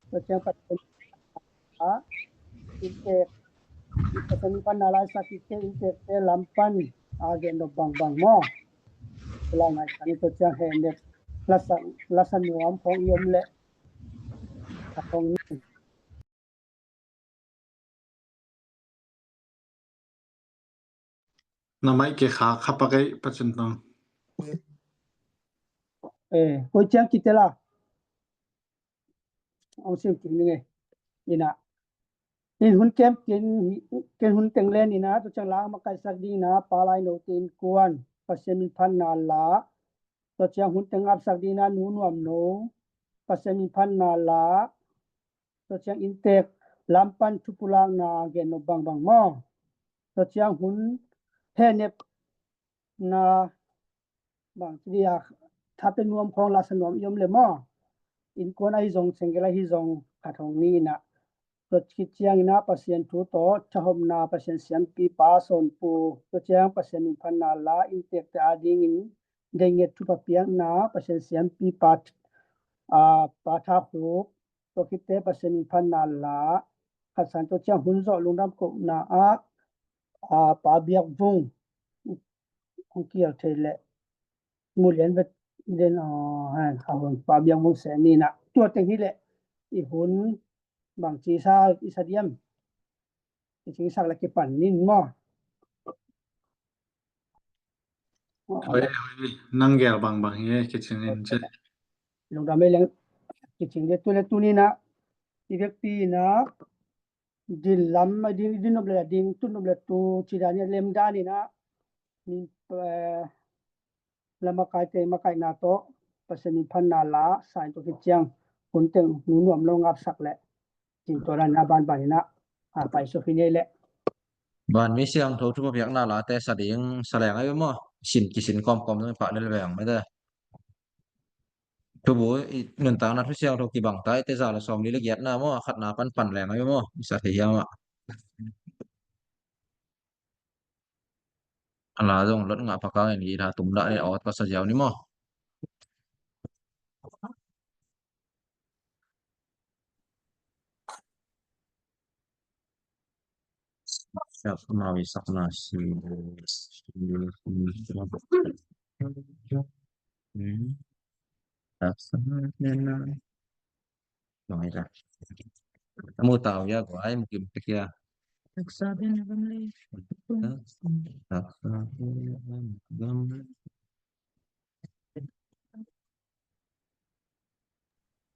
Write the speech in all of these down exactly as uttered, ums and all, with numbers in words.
Tua ciang Pasian a inntek, Pasian min phatna la i sak khit teh inntekte lam pan a gen nop bangbang maw? Tua lai ngaihsak ni. Tua ciang hehnep lasa, lasa nuam khawng i om leh a khawng ni. Na mic khe kha kha pak ei, Pasian tawh. Eh, koi ciang kitel a hong sim kik ning ei. Ina, in hun kem kin, ken hun teng len ina, tua ciang la makaihsak ding ina, pa lai note innkuan Pasian min phatna la, tua ciang hun teng ngapsak ding ina, nu nuam no Pasian min phatna la, tua ciang inntek lam pan thupulakna gen nop bangbang maw? Tua ciang hun hehnepna bang ci dia, thate nuam khawng lasa nuam i om leh maw? Innkuan ahi zong, single ahi zong, khat hong ni ina. Tua khit ciang ina Pasian thu tawh thahopna, Pasian siampipa Sawnpu, tua ciang Pasian min phatna la inntekte adingin deinget thupha piakna, Pasian siampipa, a, Pa Tha Khup, tua khitte Pasian min phatna la, khat san. Tua ciang hun zawh lungdam kohna ah, a, Pa Biak Vung, hong kial thei leh mu lian vet den, a, han, a hun Pa Biak Vung se ni ina. Tua teng hi leh i hun bang ci sa, i sa diam? Kicing sak leh kipan ning maw? Hoi, hoi, nang gel bangbang hi, kicing in ci. Lungdam ei leng, kicing de. Tu leh tuni ina, i vekpi ina, din lam a ding, din nop leh ding, tun nop leh tu, ci dan ina, lem dan ina, min, eh, la makaite makaihna tawh Pasian min phatna la sa in, tua khit ciang hun teng nu nuam lo ngapsak leh, cin tua dan ina banban ina, a, paisuak hi nei leh. Vanmi siangtho thupha piakna late sa ding sa leng ahi maw? Sin kisin kawmkawm dong pah lel veng mate. Thubu i nuntakna thu siangtho kibang ta i te, za le sawmli le giatna maw, a khatna pan pan leng ahi maw? I sa thei hiam ah? A la zong lot ngah pakang in, i la tum dah le awt ka sa ziau ni maw? Siap mau i sakna si. Hmm. Taksa nena. Bang ita. Amu tau ya, guai, mukim tekia. Taksa den agam lei. Taksa den agam lei.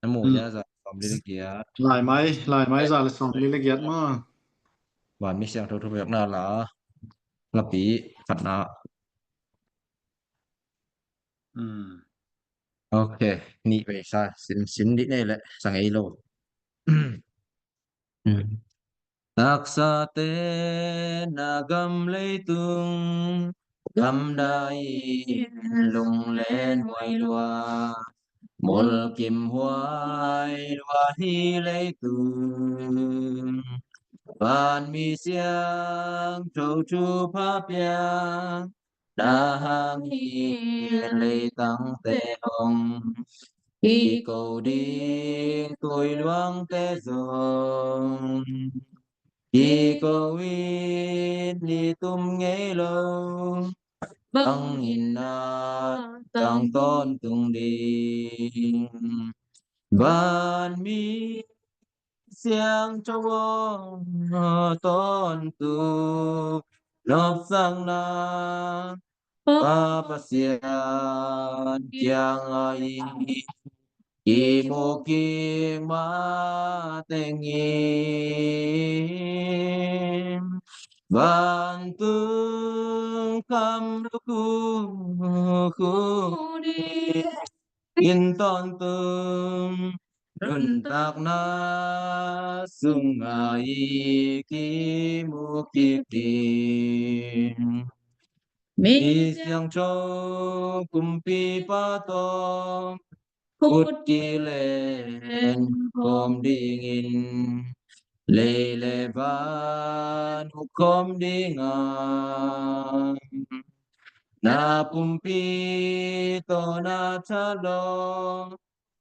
Amu ya, za le sawmli le giat. Lai mai, lai mai za le sawmli le giat maw? Vanmi siangtho thupha piakna la, lapi khatna. Hmm. Ok, nih vei sa, sin, sin dih nei leh sa ngei lo. Hmm. Taksa ten a gam leitung gamdai in lunglen huai lua, mulkim huai lua hi leitung. Vanmi siangtho thupha piak na hang hi leitangte hong kiko ding, tui luangte zong kiko in, i tum ngei lo bangin na tang tawntung ding. Vanmi siangtho aw, tawntung nopsakna Pa Pasian kiangah i kimu kik mateng in, vantung kham lukhu ding in tawntung nuntakna sungah i kimu kik ding. Mi siangtho kumpipa tawh khut kilen khawm dingin, lei le van huk khawm ding a, na pumpi tawh na thalawh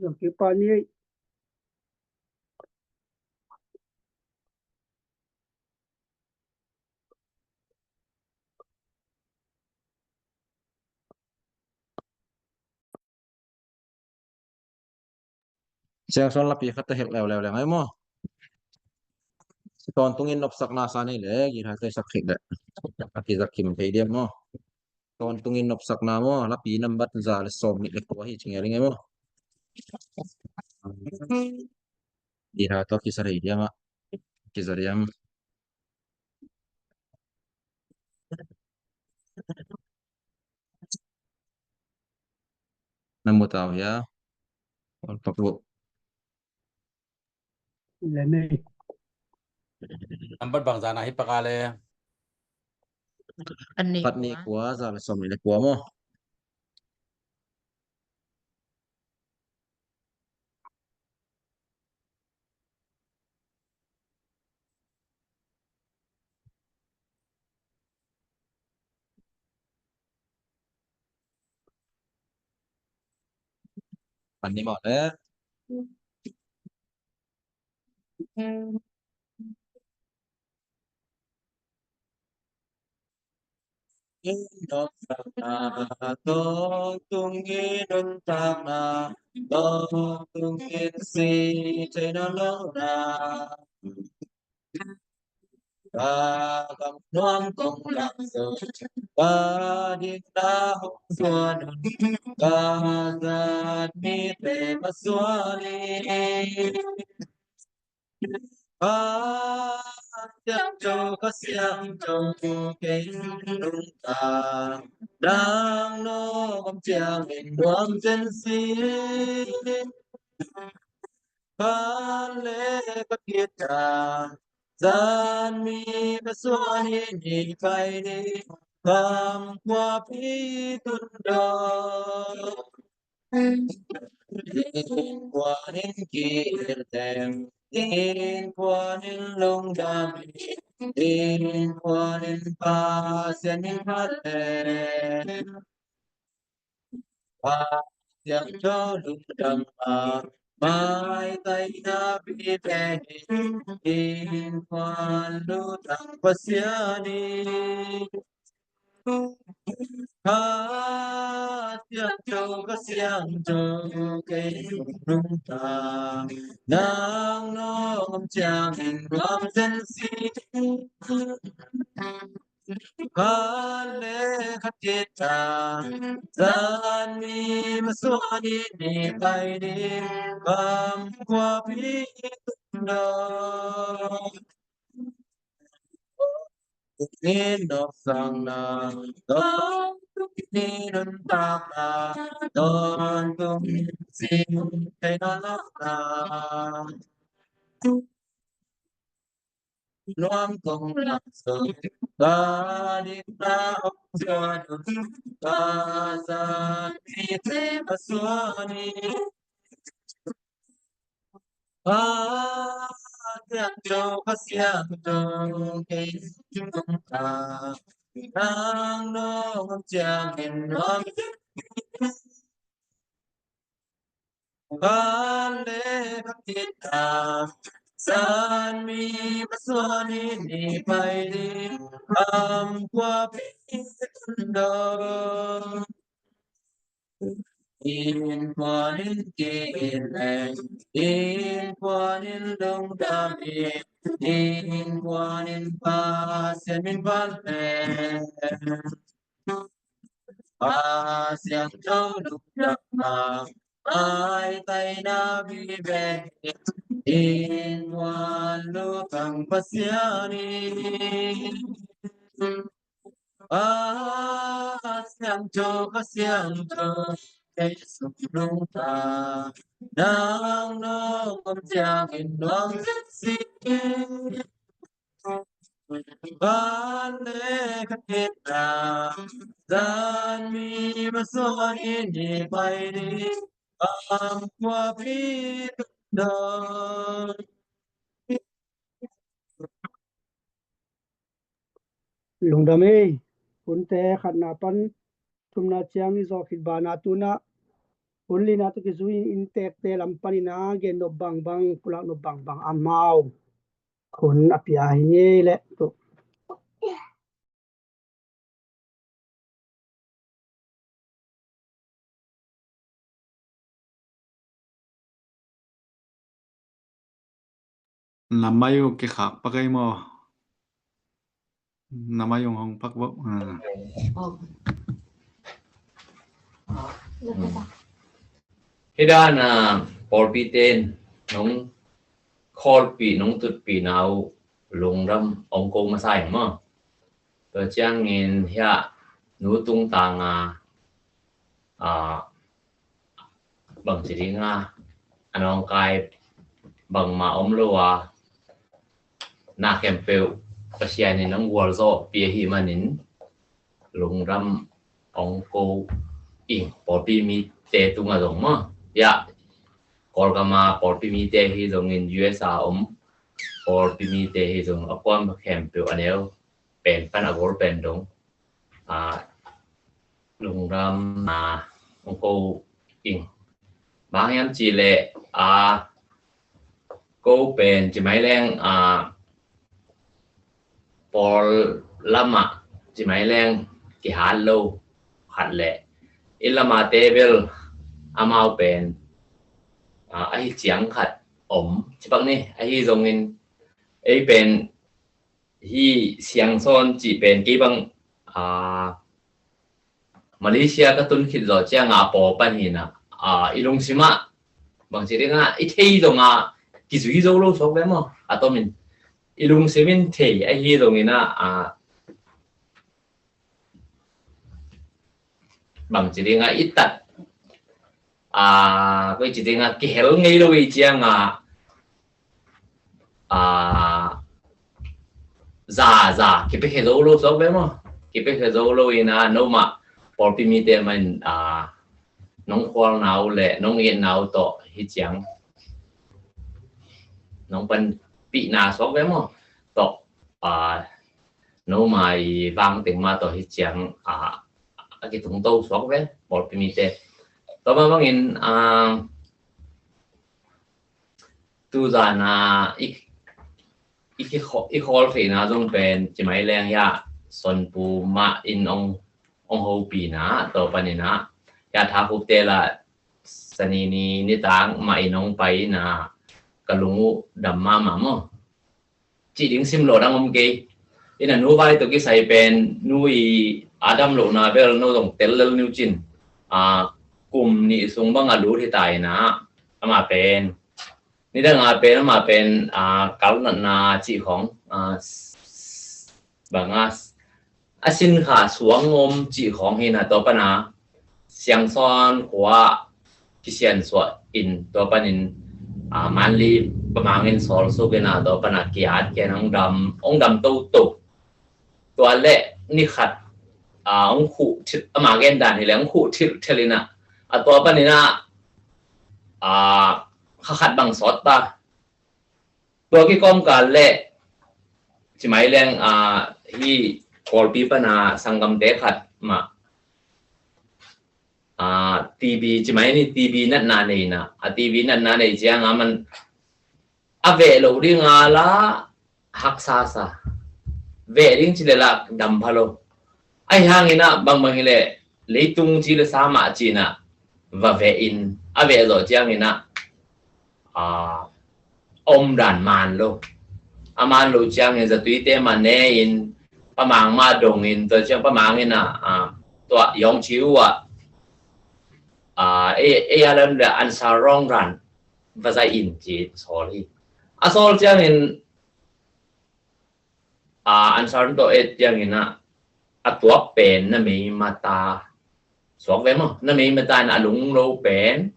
Zong kipa ni ei. Siangsawn lapi khat a hilh leuleu leng ai maw. Tawntungin nopsakna sa ni le, githa taisak khit le. A kizakim thei diam maw. Tawntungin nopsakna maw, lapi nambat za le sawm nih le kua hi ci ngial ing ai maw. Githa tawh kisa thei diam ah. Kisa diam. Na mu tau hia? Ol pak bu. Nambat bang zana hi paka le. Pat nih kua, za le sawm nih le kua maw. Pan ni mawh le. Nopsakna, tawntungin nuntakna, tawntungin si thei nawn lohna. Ka gam nuam kong lak zo, ka dikna hong zuan un, ka zat mite pasuan in. Ka siangtho, ka siangtho, kei nungta, nang nong om ciangin nuam zen si. Ka le ka kita, zan mi ka suan hi ni pai ni, kam kua pi tun do. Innkuan in ki-it leng, innkuan in lungdam, innkuan in Pasian in phat leng. Pasian tawh lungdam a, maitaina vive hi, innkuan lutang Pasian in. Ka siangtho, ka siangtho, kei nungta, nang nong om ciangin nuam zen si. Ka le ka kita, zan mi masuan in ni pai ni, kam kua pi tun do. Tawntungin nopsakna, tawntungin nuntakna, tawntungin si thei nawn lohna. Nuam kong lak zo, ka dikna hong zuan un, ka zat mite pasuan in. Ka siangtho, ka siangtho, kei nungta, nang nong om ciangin nuam. Ka le ka kita, zan mi masuan in ni pai ni, kam kua pi tun do. Innkuan in ki-it leng, innkuan in lungdam in, innkuan in Pasian in phat leng. Pasian tawh lungdam a, maitaina vive hi, innkuan lutang Pasian in. Ka siangtho, ka siangtho, kei sung nungta, nang nong om ciangin nuam zen si. Ka le ka kita, zan mi masuan in ni pai ni, kam kua pi tun do. Lungdam ei. Hunte khatna pan thumna ciang i zawh khit banah tunah hun lina tawh kizui in inntekte lam panin a gen nop bangbang, pulak nop bangbang amau hun a pia hi ngei leh tuh. Na mai uh kikhak pak ei maw? Na mai uh hong pak bawh. Ah. Hih dan a pawlpite in nong khawlpih, nong tutpih na uh lungdam ong ko masa in maw? Tua ciangin hiah nu tungtang a, a, bangci ding a, a nawngkai bangmah om lo a, na khempeuh Pasian in hong gualzawhpih ahih manin lungdam ong ko ing, pawlpi mite tungah zong maw. Hiah Kawlgam a pawlpi mite hi zongin, U S A om pawlpi mite hi zong, a kuam khempeuh a neu pen pan a gol pen dong, a, lungdam na ong ko ing. Bang hiam cih leh, a, ko pen ci mai leng, a, pawl lamah ci mai leng kihat lo khat leh, i lamah te bel amau pen, a, ahi ciang khat om ci bang ni, ahi zongin ei pen hih Siangsawn cih pen kei bang, a, Malaysia ka tun khit zawh ciang a paw pan hi na, a, i lungsim ah bangci ding a, i thei zong a kizui zo lo suak ve maw? A tomin i lungsim in thei ahi zongin a, a, bangci ding a i tat, a, koi ci ding a kihel ngei lo i ciang a, a, za, za, kipiakhia zo lo suak ve maw? Kipiakhia zo lo in a, nomah pawlpi mite mah in, a, nong khualna uh leh nong itna uh tawh hi ciang nong panpihna suak ve maw? Tawh, a, nomah i vang teng mah tawh hi ciang, a, a kitungto suak ve pawlpi mite. Tua mah bangin, a, tuzan a i, i kikhawl, i khawl theihna zong pen ci mai leng hiah Sonpu mah in ong, ong hopihna, tua panin a hiah Tha Khup te lah Sani ni nitang mah in ong pai in a, ka lung uh dam mahmah maw? Cih ding simlawh dang om kei. In a nu vai tawh kisai pen nu i a dam lohna bel no zong tel lel ni uh cin. A, kum nih sung bang a lut hi ta in a, amah pen nidang a pen, amah pen, a, kal natna cih khawng, a, bang a, a sinkha suang om cih khawng hi na, tua pan a Siangsawn khua kisiansuah in, tua panin, a, Manli pamangin sawlsuk in a, tua pan a kiat kian ong dam, ong dam toto. Tua leh ni khat, a, ong khuh thil, ama gen dan hi leh ong khuh thilthel in a, a, tua panin a, a, kha khat bang sawt ta. Tua kikawmkal leh ci mai leng, a, hih Kawlpi pan a sanggamte khat mah, a, T B ci mai ni, T B natna nei in a, a, T B natna nei ciang a man a veh loh ding a la haksa sa. Veh ding ci leh lah dam pha lo. Ahi hangin a bangbang hi leh leitung ci leh sa mah ci in a va veh in, a veh zawh ciangin a, a, a om dan man lo. A man lo ciangin zatuite mah ne in, pamang mah dong in, tua ciang pamang in a, a, tua yawng ci uh a, a, ei, ei a lam leh Ansar rong dan va zai in ci sawl hi. A sawl ciangin, a, Ansar tawh et ciangin a, a tuak pen na mei mata suak ve maw? Na mei mata in a lunglo pen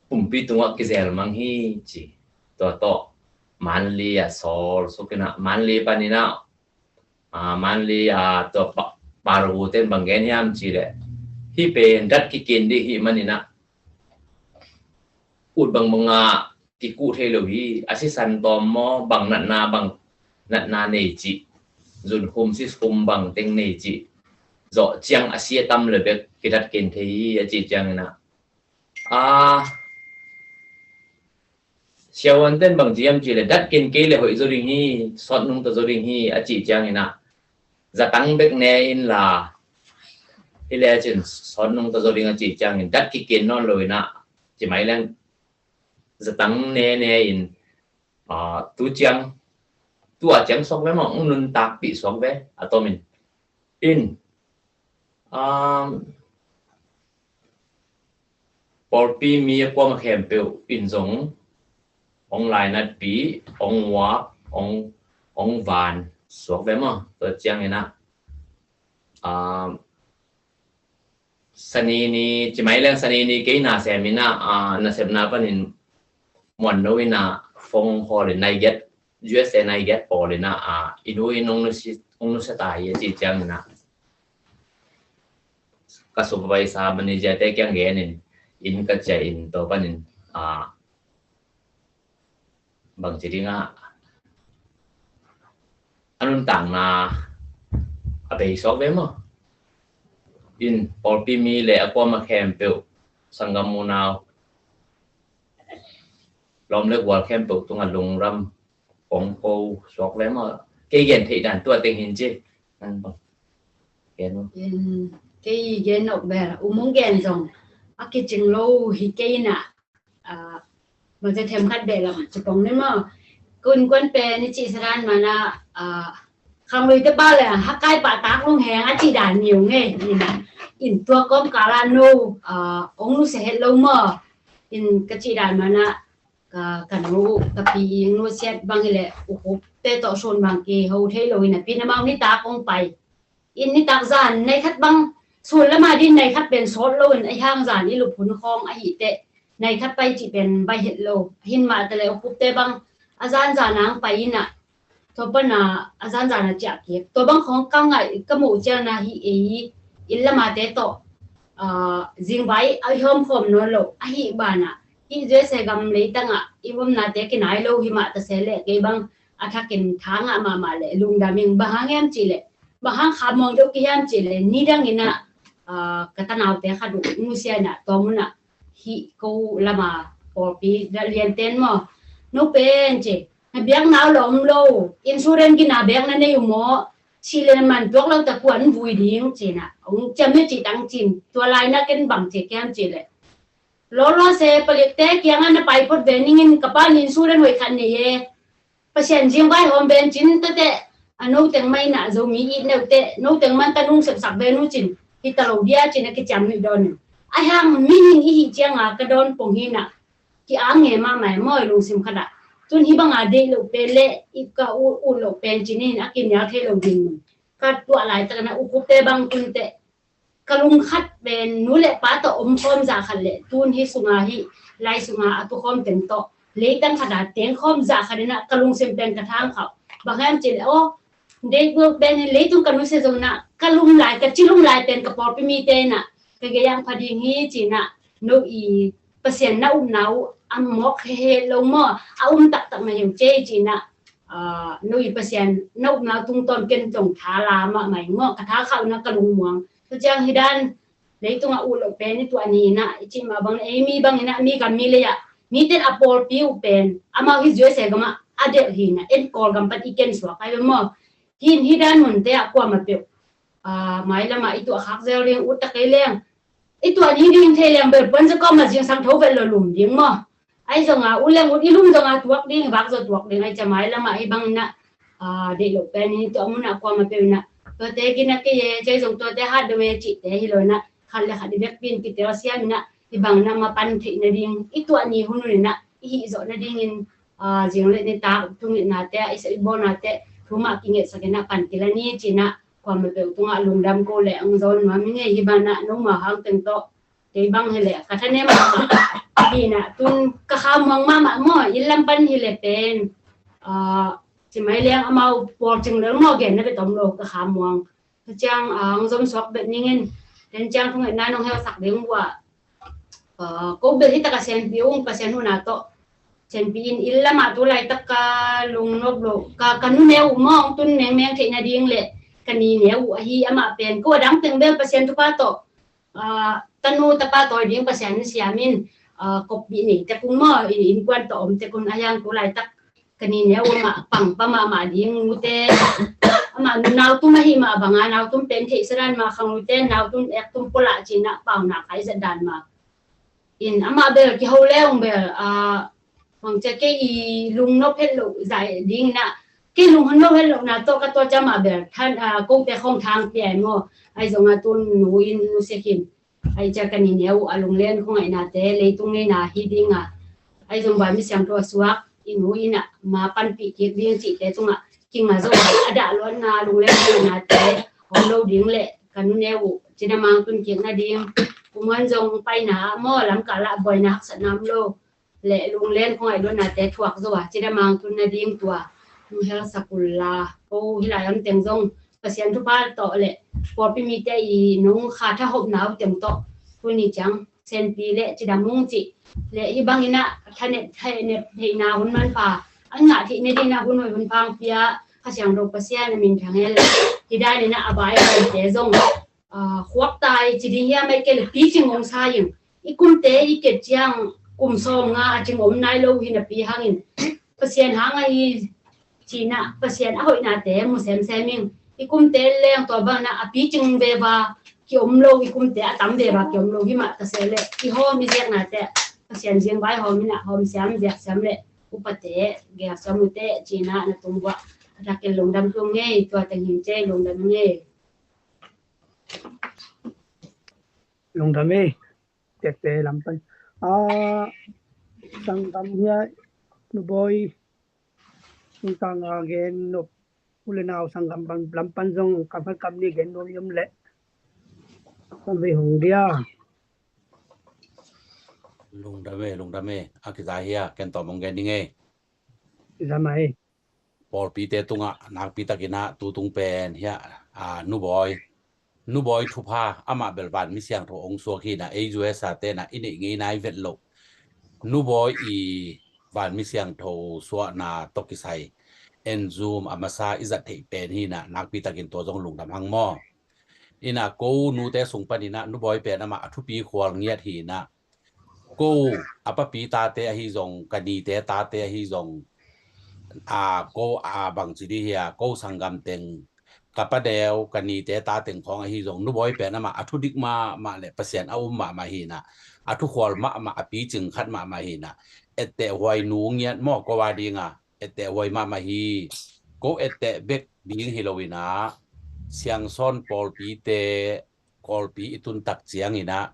pumpi tungah kizel mang hi ci. Tua tawh Manli a sawlsuk in a, Manli panin a, a, Manli a, tua pa, parute in bang gen hiam ci leh, hih pen dat kikin ding hih manin a, ut bangbang a kikuh thei lo hi, a sisan tawm maw, bang natna, bang natna nei cih, zunkhum sikhum bang teng nei cih zawh ciang a si a tam leh bek kidat kin thei hi, a cih ciangin a, a, siavuante in bang ci hiam ci leh, dat kin kei leh hoih zaw ding hi, sawt nungta zaw ding hi, a cih ciangin a, zatang bek ne in la, hi leh cin sawt nungta zaw ding a cih ciangin dat kikin nawn lo in a, ci mai leng zatang ne ne in, a, tu ciang tua ciang suak ve maw, hong nuntakpih suak ve a tomin. In, um, pawlpi mi a kuama khempeuh in zong hong lainatpih, hong uak, hong, hong van suak ve maw. Tua ciangin ah, um, Sani ni, ci mai leng Sani ni kei nasem in ah, ah, nasepna panin Muan No in ah phone call in nai giat, U S A nai giat pawl in ah, ah, i nu in hong nusia, hong nusia ta hi a ci ciangin ah, ka supervisor manager te kiang gen in, inn ka ciah in tua panin, ah, bangci ding ah, a nuntakna a bei suak ve maw. In pawlpi mi le a kuama khempeuh, sanggam unau, lawm le gual khempeuh tungah lungdam kong ko suak ve maw. Kei gen theih dan tua teng hi ci. Nang bang gen maw. In, kei gen nop bel, U Mung gen zong a kicing lo hi kei in ah, ah, bangci themkhat beh lam ci pong ni maw. Ka innkuan pen i cih sa dan man ah, ah, khangluite pa le, hakai pah tak lungheng a cih dan ni uh ngei. In ah, in tua kawmkal ah no, ah, hong nusia het lo maw. In ka cih dan man ah, ka, ka nu, ka pi i hong nusiat bang hi leh U Khup te tawh sun bang kiho thei lo in ah, pi na mang nitak hong pai. In nitak zan nai khat bang, sun lama din nai khat pen sawt lo in, a hiang zan i lup hun khawng ahih teh nai khat pai cih pen bai het lo. Hin mah ta le U Khup te bang a zan zan ang pai in ah, tua pan ah a zan zan a ciah kik. Tua bang khawng ka ngaih ka muh ciang ah hi ei, inn lama te tawh, ah, zingvai a i hawm khawm nawn lo. Ahih ban ah hih U S A gam leitang ah i omna te kinai lo hi mah ta se leh kei bang a thakin tha ngah mahmah leh lungdam ing. Bang hang hiam cih leh, bang hang khamuang deuh ka hiam cih leh, nidang in ah, ah, ka tanaute khat uh nusia in ah, tua mun ah hih ko lama pawlpi lianten maw, no pen ci, na biakna uh la om lo, insurance gina biakna nei uh maw, cih leh na man tuak lo ta kuan vui ding ci in ah hong ciam hi cih tang cin. Tua lai in ah ken bang ci ka hiam cih leh, lawlaw se palikte kiangah na pai phot ve ning in, ka pa in insurance hoih khat nei e, Pasian zingvai hawm ven cin, tua teh a no teng mah in ah Zomi it neu teh, no teng mah in tanung sepsak ven uh cin, hi ta lo dia cin a kiciam nuih dawn in. A hiang mihing i hih ciang a ka dawn pong hi in ah, ki-ang nge mahmah e maw, i lungsim khat ah. Tun hih bang a deih loh pen leh i ka ut, ut loh pen cin in a kinial thei lo ding mun. Ka tuah laitak in ah U Khup te bang tun teh ka lung khat pen nu le pa tawh om khawm zah khat leh, tun hih sunga hih lai sunga a tu khawm teng tawh leitang khat a teng khawm zah khat in ah ka lungsim pen ka thang khauh. Bang hiam cih leh, aw, deih buk pen in leitung ka nusia zong in ah ka lum lai, ka ci lum lai pen ka pawlpi mite in ah ka gei ang pha ding hi ci in ah, no i Pasian na upna uh a mawk hehe lo maw, a um taktak mah hi uh ci ci in ah, ah, no i Pasian na upna uh tungtawn ken zong tha la mahmah ing maw, ka tha khauh in ah ka lungmuang. Tua ciang hih dan leitungah ut loh pen i tuah ni in ah, i cih mah bang, ei mi bang in ah, mi gam mi lei ah, mite in a pawlpi uh pen amau hih U S A gam ah a delh hi in ah, en Kawlgam pan i ken suak ai ve maw. Hih, hih dan munte ah kuamah peuh, ah, mailam ah i tuah khak zel ding, ut ta kei leng, i tuah ni ding thei leng bel puan za kawm ah zingsang tho vet lo lum ding maw. Ai zong a, ut leng ut, i lum zong a tuak ding, vak zaw tuak ding, ai ca mailam ah hih bang in ah, ah, deih loh pen in i tuah mun ah kuamah peuh in ah, tuate gina kei e, cai zong tuate hat deuh e cihte hi lo in ah, khat le khat i vekpi in kitel siam in ah, hih bang in ah mapan theih nading, i tuah ni hun hun in ah i hih zawh nadingin, ah, zing le nitak thungetnate ah, i sa i bawlnate thu mah kingetsak in ah pan kila ni ci in ah, kuamah peuh tungah lungdam ko leh hong zawn nuam ing ei. Hih bang in ah no mah hang teng tawh kei bang hi leh ka thanem mah hi in ah, tun ka khamuang mahmah maw, inn lam pan hi leh pen, ah, ci mai leng amau pawl cing lel maw, genna bek om lo, ka khamuang. Tua ciang, ah, hong zom suak bek ning in, den ciang thungetna nong heusak ding uh ah, ah, ko bel hi tak a sianpi ung, Pasian hun a tawh sianpi in, inn lam ah tu laitak ka lungnop loh, ka, ka nu neu uh maw, hong tun mengmeng theih nading leh ka ni neu uh ahi. Amah pen ko a dang teng bel Pasian thupha tawh, ah, tanu tapa tawi ding Pasian in siam in, ah, koppih nei tek un maw, i innkuan tawh om tek un. A hiang tu laitak ka ni neu amah pang pah mahmah ding, nute, amah nau tum ahih mah bang a, nau tum pen theihsa dan mah, khanglute nau tum ek tum pua lah ci in ah paunak hai zat dan mah. In amah bel kiho le ung bel, ah, bang ci a, kei i lungnop het loh zah ding in ah, Kei lunghon lo het lohna tawh ka tua ciang mah bel than, ah, kote khong thang piai maw. Ahi zongah tun nu in nu sia khin. Ahi ciang ka ni neu a lunglen khong ngaihnate leitung ngeina hi dingah, ahi zong vai mi siangtho a suak i nu in ah ma panpih kik ding cihte tungah kinga zong a dah luatna lunglen khong ngaihnate om lo ding le ka nu neu uh cina mang tun kik nading. Kum ngan zong paina ah maw lamkal ah buaina haksatna om lo le lunglen khong ngaih luatnate thuak zo a cina mang tun nading tua nu hel sak ul la. Ko hi lai am teng zong Pasian thupha tawh le pawlpi mite i nong kha tha hopna uh teng tawh tuni ciang senpi le cidam ung cih le hi bangin ah thanet thanet theihna hun manpha an ngah theih nadingin ah hun hoi hun phang pia Kha Siangtho Pasian a min thang hen le hi danin ah a vai a vaite zong, ah, khuak tai ci ding hiam, ahih kei le picing hong sa ing. I kumte i ket ciang kum sawm nga a cing om nai lo hi napi hangin Pasian hang ahi cina Pasian a hoihnate mu semsem ing. I kumte leng tua bangna a picing veva ki om lo, i kumte a tam veva ki om lo hi mah ta se le i hawm i ziaknate Pasian zing vai hawm ina hawm siam ziak siam le upate gel siam ute cina na tung buah a takin lungdam tung ngei tua teng hin cei lungdam ngei. Lungdam ei. Tekte lam pan. Ah, sanggam hiah Nu Bawi sungtang a gen nop u le nau sanggam pan lam pan zong kam khat kam ni gen nop i om leh kam vei hong dia. Lungdam ei, lungdam ei. A kiza hiah ken tawm hong gen ding ei. Kiza mai. Pawlpite tungah nakpi takin ah tu tung pen hiah, ah, Nu Bawi Nu Bawi thupha amah bel van mi siangtho hong suak hi na, ei U S A te na i neih ngei nai vet loh Nu Bawi i van mi siangtho suahna tawh kisai en zum a masa i zat theih pen hi na, nakpi takin tua zong lungdam hang maw. Ina ko nute sung panin ah Nu Bawi pen amah a thupi khual ngiat hi na, ko a papi tate ahi zong, ka nite tate ahi zong, a ko a bangci dih hia, ko sanggam teng, ka pa deu, ka nite ta teng khawng ahi zong Nu Bawi pen amah a thudik mahmah le Pasian a um mahmah hi na, a thukhual mahmah, a picing khat mahmah hi na, etteh huai nu ngiat maw ko a dinga etteh huai mahmah hi. Ko etteh bek ding hi lo ina, Siangsawn pawlpite, pawlpi i tun tak ciangin ah,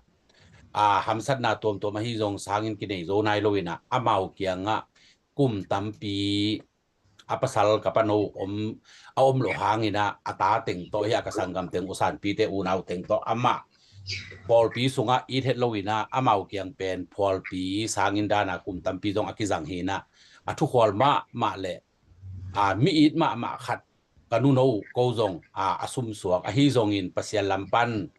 a hamsatna tuamtuam ahi zong sangin kinei zo nai lo ina, amau kiangah kum tampi a pasal ka pano om, a om loh hangin ah a ta teng tawh hi a ka sanggam teng u sanpite unau teng tawh amah pawlpi sungah it het lo ina, amau kiang pen pawlpi sangin dana kum tampi zong a kizang hi na, a thukhual mahmah le, a, mi it mahmah khat ka nuno ko zong, a, a sumsuak ahi zongin Pasian lam pan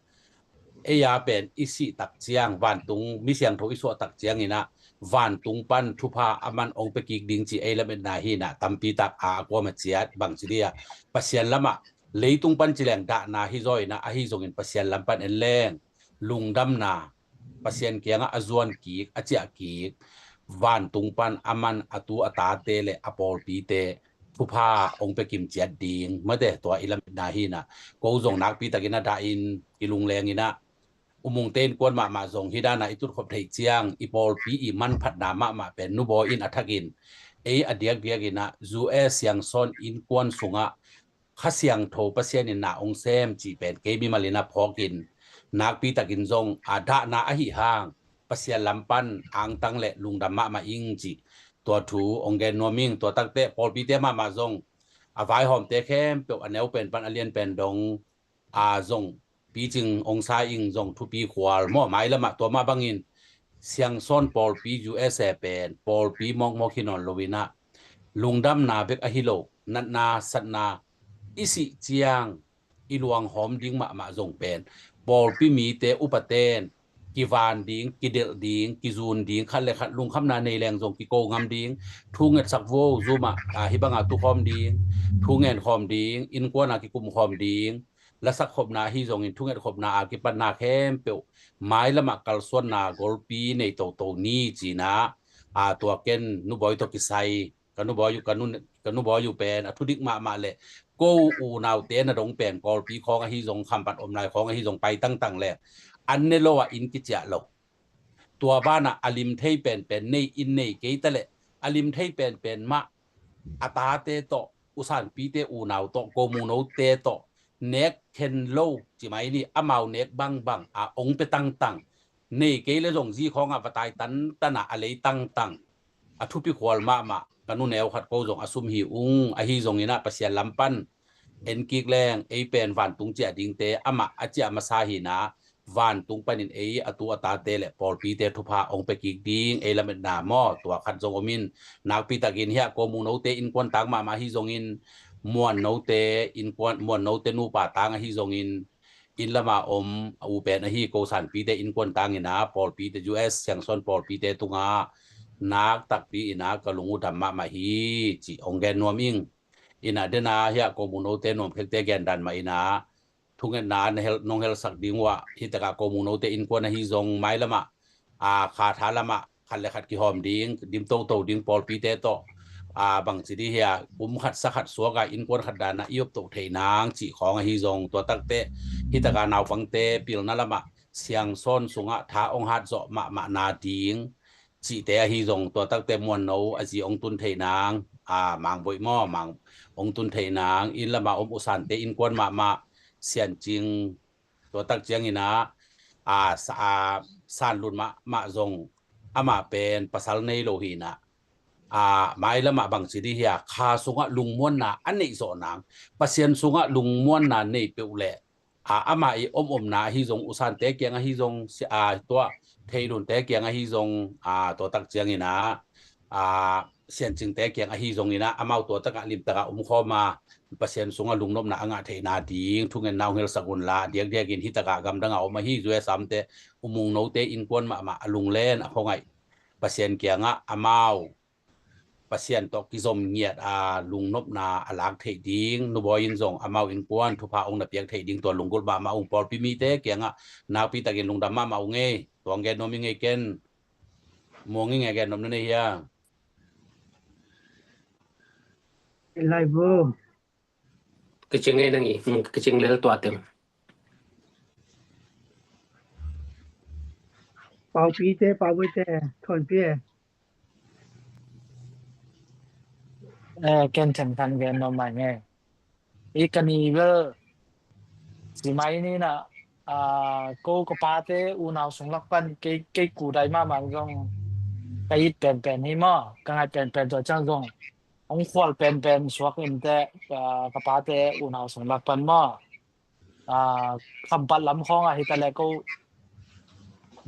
ei a pen i sih tak ciang, vantung mi siangtho i suah tak ciangin ah vantung pan thupha a man hong pia kik ding ci ei lametna hi na, tampi tak a, a kuama ciat bangci dih a, Pasian lamah leitung pan ci leng dahna hi zaw ina, ahi zongin Pasian lam pan en leng lungdamna, Pasian kiangah a zuan kik, a ciah kik, vantung pan a man a tu a tate le a pawlpite thupha hong pia kim ciat ding mate, tua i lametna hi na. Ko zong nakpi takin a dahin i lungleng ina, U Mungte innkuan mahmah zong hi dana i tutkhop theih ciang i pawlpi i manphatna mahmah pen Nu Bawi in a thakin ei a diakdiak ina, U S Siangsawn innkuan sungah Kha Siangtho Pasian in na hong sem cih pen kei mimal ina phawkin, nakpi takin zong a dahna ahi hang Pasian lam pan angtang le lungdam mahmah ing cih tua thu hong gen nuam ing. Tua takte pawlpite mahmah zong a vaihawmte khempeuh a neu pen pan a lian pen dong a zong picing hong sa ing, zong thupi khual maw, mailamah tua mah bangin Siangsawn pawlpi U S A pen pawlpi mawkmawk hi nawn lo ina, lungdamna bek ahi lo, natna satna i sih ciang i luanghawm ding mahmah zong pen pawlpi mite upaten kivan ding, kidelh ding, kizun ding, khat le khat lungkhamna nei leng zong kiko ngam ding, thu ngetsak vo, zumah, a, hi banga tukhawm ding, thu ngenkhawm ding, innkuana kikumkhawm ding, lasak khopna ahi zongin thunget khopna a kipatna khempeuh mailamah kalsuanna golpi nei toto ni cina, a, tua ken Nu Bawi tawh kisai ka Nu Bawi uh, ka nu, ka Nu Bawi uh pen a thudik mahmah le ko unaute na dong pen pawlpi khawng ahi zong, khampat om lai khawng ahi zong pai tangtang le an ne lo a inn kiciah lo. Tua banah a lim thei penpen nei, inn nei kei ta le a lim thei penpen mah a tate tawh usanpite unau tawh, ko munote tawh nek khen lo ci mai ni, amau nek bangbang a ong pe tangtang, nei kei le zong zi khawngah va tai tantanah a lei tangtang a thupi khual mahmah ka nuneu khat ko zong a sum hi ung. Ahi zonginah Pasian lam pan en kik leng ei pen vantung ciah dingte amah a ciah masa hinah vantung panin ei a tu a tate le pawlpite thupha ong pe kik ding ei lametna maw, tua khat zong omin, nakpitakin hiah ko munote innkuan tang mahmah ahi zongin, muannote innkuan, muannote nupa tang ahi zongin, inn lama om a u pen ahi ko sanpite innkuan tangina pawlpite U S Siangsawn pawlpite tunga nak takpi ina ka lung uh dam mahmah hi, ci ong gen nuam ing. Ina dena hiah ko munote nuamkhekte gendan mah ina thungetna na hel, nong helsak ding uh ah, hitaka ko munote innkuan ahi zong mailamah, a, khatha lamah khat le khat kihawm ding, dim toto ding pawlpite tawh, a, bangci di hia, kum khat sa khat suaka innkuan khat dana i op toh theih nang cih khawng ahi zong, tua takte hitaka naupangte pilna lamah Siangsawn sungah tha ong hat zawh mahmah na ding cihte ahi zong, tua takte muanno a zi ong tun theih nang, a, Mang Voih maw, Mang ong tun theih nang, inn lama om usante innkuan mahmah, Siancing, tua tak ciangina, a, sa, a, Sanlun mahmah zong amah pen pasal nei lo hina, a, mailamah bangci di hia, kha sungah lungmuanna a neih zawh nang, Pasian sungah lungmuanna nei peuh leh, a, amah i omomna ahi zong, usante kiang ahi zong, si, a, tua Theilunte kiang ahi zong, a, tua tak ciangina, a, Siancingte kiang ahi zongina, amau tua takah limtakah omkhawma Pasian sungah lungnopna a ngah theihna ding thungetna ong helsak unla, diakdiakin hitakah gamdangah om ahi U S amte, umung note innkuan mahmah a lunglen a khuangaih Pasian kiangah amau Pasian tawh kizom ngiat a lungnopna a lak theih ding, Nubawi in zong amau innkuan thupha ong na piak theih ding tua lunggulh mahmah ung. Pawlpi mite kiangah nakpitakin lungdam mahmah ung ei. Tuang gen nuam ing ei ken. Muang ing ei, gen nuam na nei hia? Lai bu. Kicing ei nang i, kicing lel tua tem. Paupite, Paubuite, thuanpi e. Eh, ken themkhat gen nuam mai nge. I kani bel ci mai ni na, a, ko ka pate unau sung lak pan kei, kei kudai mahmah zong ka it penpen hi maw, ka ngaih penpen tua ciang zong ong khual penpen suak in teh, a, ka pate unau sung lak pan maw, a, Khampat lam khawng ahi ta le ko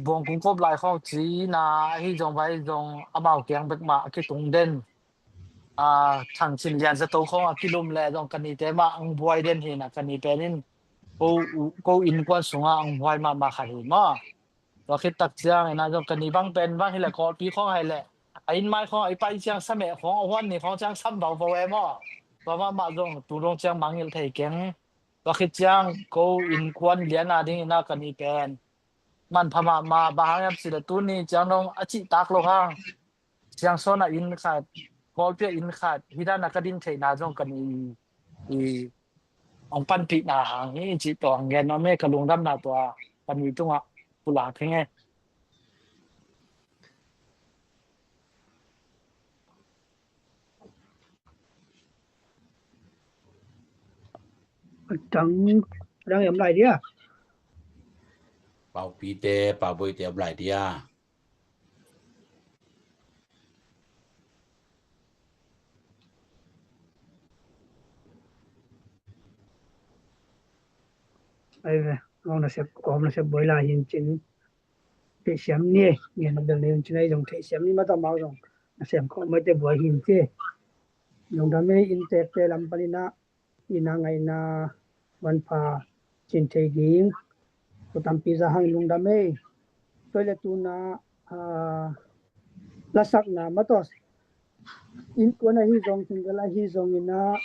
Buang Kung Kop lai khawng cina ahi zong vai zong amau kiang bek mah a kitung den, a, Thang Cin Lian Zato khawng a kilum le zong kanite mah ang buai den hi na, kani pen in ko, ko innkuan sungah ang buai mahmah khat hi maw. Tua khit tak ciang ina zong kani bang pen bang hi le Kawlpi khawng hai le a inn mai khawng a i pai ciang sa meh khawng a huan ni khawng ciang sam bauvo e maw. Tua mahmah zong tu dong ciang mangngilh thei keng. Tua khit ciang ko innkuan lian a ding ina kani pen manpha mahmah, bang hang hiam cih le tuni ciang dong a cihtak lo hang Siangsawn ah inn khat, Kawlpi ah inn khat, hih dan a ka ding theihna zong kani i ong panpihna hang hi cih tua ang gen nuam e, ka lungdamna tua kani tungah pulak hi nge. Adang, adang i om lai dia? Paupite, Paubuite om lai dia? Ai ve, ngau nasep, kawm nasep buai lai hin cin. Theihsiam ni, ngen a bel nei un cin ai zong theihsiam ni mata mau zong. Nasem kawm mai te buai hin ci. Lungdam ei, inntekte lam panin ah, ina ngaihna manpha cin thei ding tua tampi za hang lungdam ei. Tua le tuna, a, lasakna mataw, innkuan ahi zong, single ahi zongin ah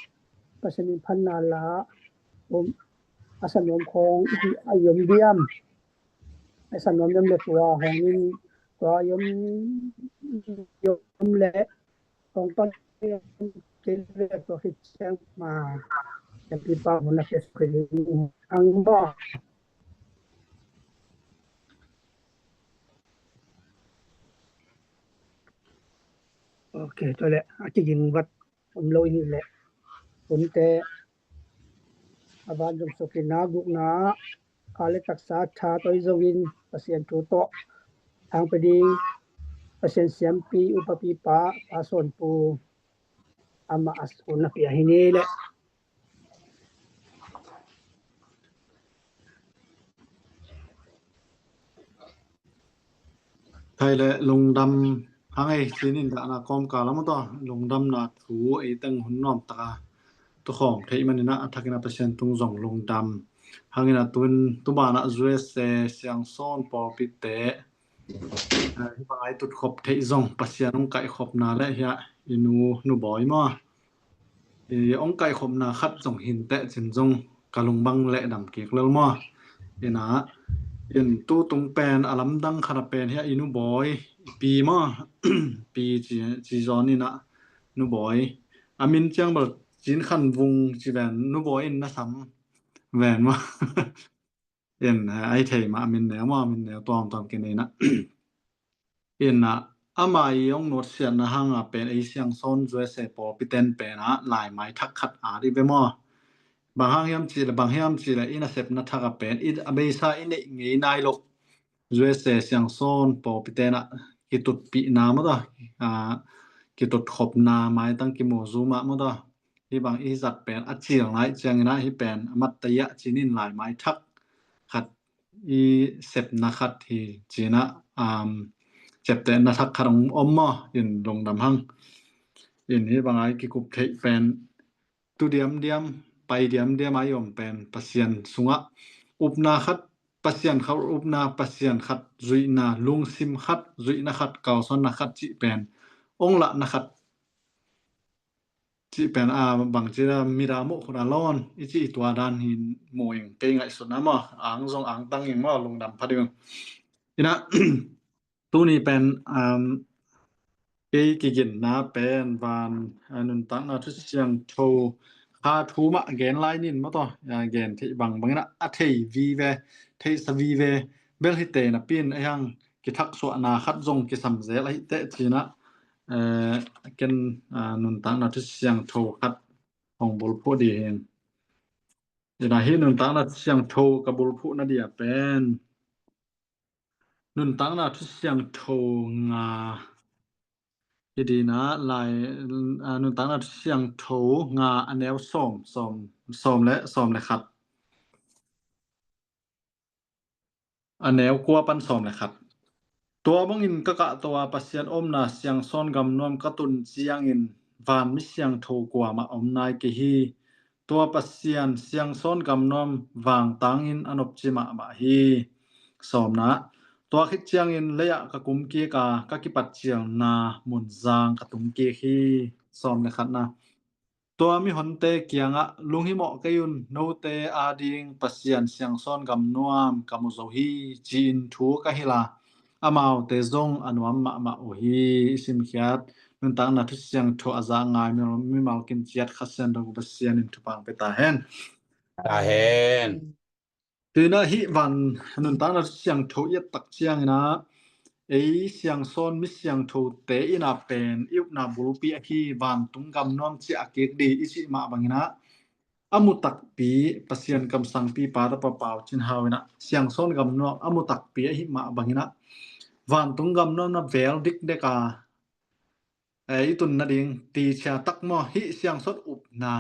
Pasian in phatna la, um, a sa nuam khawng i om diam? A sa nuam diam le tua hong in, tua i om, i om le hong pan kei ve, tua khit ciang ma, Happy Pa mun a fes kei ang maw. Ok, tua le a kiging vat om lo in le. hunte a van zong sukina gukna kha le taksa tha tawi zongin Pasian thu tawh thangpia ding Pasian siampi upapipa Pa Sawn Pu amah a sukna pia hi ni leh. Thei le lungdam hang ei cinin dahna kawmkal lam tawh lungdamna thu ei teng hun nuam taka tukhawm theih manina a thakina Pasian tung zong lungdam hangina tun tubanah U S A Siangsawn pawlpite hi bangai tutkhop theih zong Pasian hong kaihkhopna le hiah i nu nu bawi maw i hong kaihkhopna khat zong hinteh cin zong ka lungbang leh dam kik lel maw? Ina in tu tung pen a lamdang khat a pen hiah i nu bawi pi maw? Pi ci zawn ina nu bawi a min ciang bal Cin Khan Vung ci ven nu bawi in na sam ven maw? In ai thei mah min neu maw min neu tuamtuam kinei na. Ina ama i hong nutsiatna hanga pen ei Siangsawn U S A pawlpiten pena laimai thak khat a dih ve maw? Bang hang hiam cih le bang hiam cih le i nasepna thak a pen i a beisa i neih ngei nai loh U S A Siangsawn pawlpiten ah kitutpihna maw taw, kitutkhopna maitang kimuhzuma maw taw. Hi bang i zat pen a cil nai ciangina hi pen a mattaiah cinin laimai thak khat i sepna khat hi cina ciaptehna thak khat hong om maw in lungdam hang. In hi banga i kikup theih pen tu diamdiam pai diamdiam a i om pen Pasian sungah upna khat Pasian khat upna Pasian khat zuihna lungsim khat zuihna khat kalsuanna khat cih pen ong lahna khat cih pen a bangci a mida muh khut a lawn i cih i tua dan hin mu ing kei ngaihsutna maw ang zong ang tang ing maw lungdam pha ding. Ina tuni pen kei kiginna pen van nuntakna thu siangtho kha thu mah gen lai nin maw taw gen theih bangbangin a thei vive theihsa vive bel hi te napi in a hiang kithaksuahna khat zong kisam zel ahi teh cina ken nuntakna thu siangtho khat hong bulphuh dih hin. Ina hi nuntakna thu siangtho ka bulphuhna dia pen nuntakna thu siangtho nga hi dina lai nuntakna thu siangtho nga a neu sawm sawm sawm le sawm le khat. A neu kua pan sawm le khat. Tua bangin ka kahto a Pasian omna Siangsawn gamnuam ka tun ciangin van mi siangtho kuamah om nai kei hi. Tua Pasian Siangsawn gamnuam vangtangin a nopci mahmah hi. Sawmna. Tua khit ciangin leiah ka kumkik a ka kipat cialna munzang ka tungkik hi. Sawm le khatna. Tua mihonte kiangah lunghimawh kei un note ading Pasian Siangsawn gamnuam ka mu zo hi ci-in thu ka hilh a amaute zong a nuam mahmah uh hi. I simkhiat nuntakna thu siangtho a zak ngai mimal kinciat Kha Siangtho Pasian in thupha pia ta hen. Ta hen. Tuinah hih van nuntakna siangtho i et tak ciangin ah ei Siangsawn mi siangthote in ah pen i upna bulpi ahi vantung gamnuam ciah a kik dih i cih mah bangin ah a mu takpi Pasian kamsangpi Pa Tapa Pau Cin Hau in ah Siangsawn gamnuam a mu takpi ahi mah bangin ah vantung gamnuam na vel dikdek a i tun nading tichia tak maw hih Siangsawn upna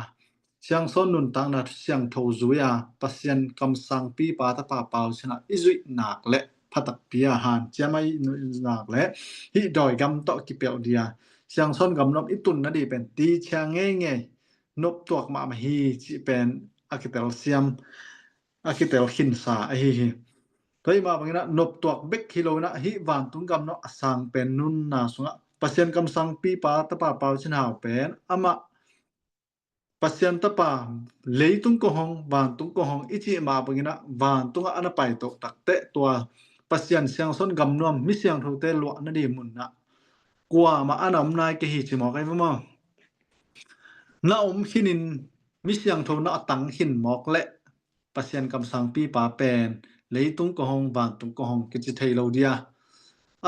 Siangsawn nuntakna siangtho zui a Pasian kamsangpi Pa Tapa Pau Cin ah i zuih nak le pha takpi a hanciam a i zuih nak le hih dawigam tawh kipelh dih a Siangsawn gamnuam i tun nadih pen tichia ngeingei noptuak mahmah hi cih pen a kitelsiam a kitel khinsa ahi hi. Tua hi mah bangin ah noptuak bek hi lo in ah hih vantung gamnuam a sang pen nunna sungah Pasian kamsangpi Pa Tapa Pau Cin Hau pen amah Pasian Tapa leitung kong hong vantung kong hong i cih mah bangin ah vantungah a na paito takteh tua Pasian Siangsawn gamnuam mi siangthote luah nadih mun ah kuamah a na om nai kei hi ci mawk ahi va maw? Na om khinin mi siangtho na a tang khin mawk leh Pasian kamsangpi Pa pen leitung kong hong vantung kong hong kici thei lo dih a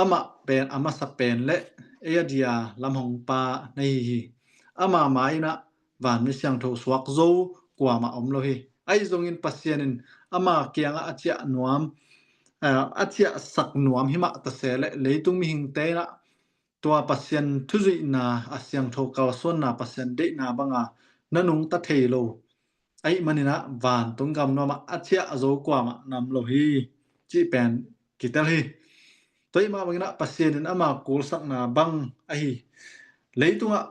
amah pen a masa pen le ei a dia lam hong pa na hi hi. Ama mai in ah van mi siangtho suak zo kuamah om lo hi. Ahi zongin Pasian in ama kiangah a ciah nuam, a ciahsak nuam himah ta se leh leitung mihingte inah tua Pasian thuzuihna, a siangtho kalsuanna, Pasian deihna banga na nungta thei lo ahih maninah vantung gamnuamah a ciah zo kuamah nam lo hi cih pen kitel hi. Tua ahih mah banginah Pasian in ama kulsakna bang ahi leitungah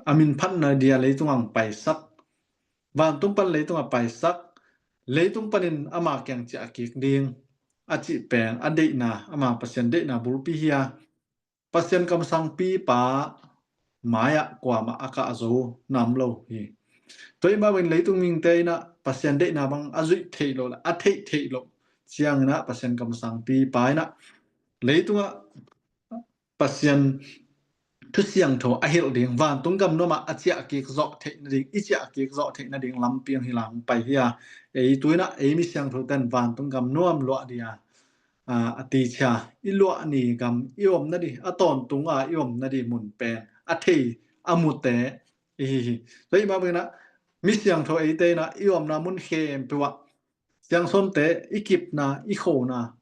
a min phatna dia leitung ang paisak, vantung pan leitung a paisak, leitung panin ama kiang ciah kik ding a cih pen a deihna, ama Pasian deihna bulpi hi a, Pasian kamsangpipa mai-ah kuamah a kah zo nam lo hi. Tua ahih mah bangin leitung mihingte inah Pasian deihna bang a zuih theih loh le a theih theih loh cianginah Pasian kamsangpipa inah leitungah Pasian thusiangtho a hilh ding, vantung gamnuamah a ciah kik zawh theih nading, i ciah kik zawh theih nading lampi ang hi lang pai hi a, ei tu inah ei mi siangtho ten vantung gamnuam luah dia a tichia i luah ni gam i om nadih, a tawntunga i om nadih mun pen a thei a mute i hi hi. Tua ahih mah banginah mi siangtho eite inah i omna mun khempeuh ah siangsawnte i kipna, i khona,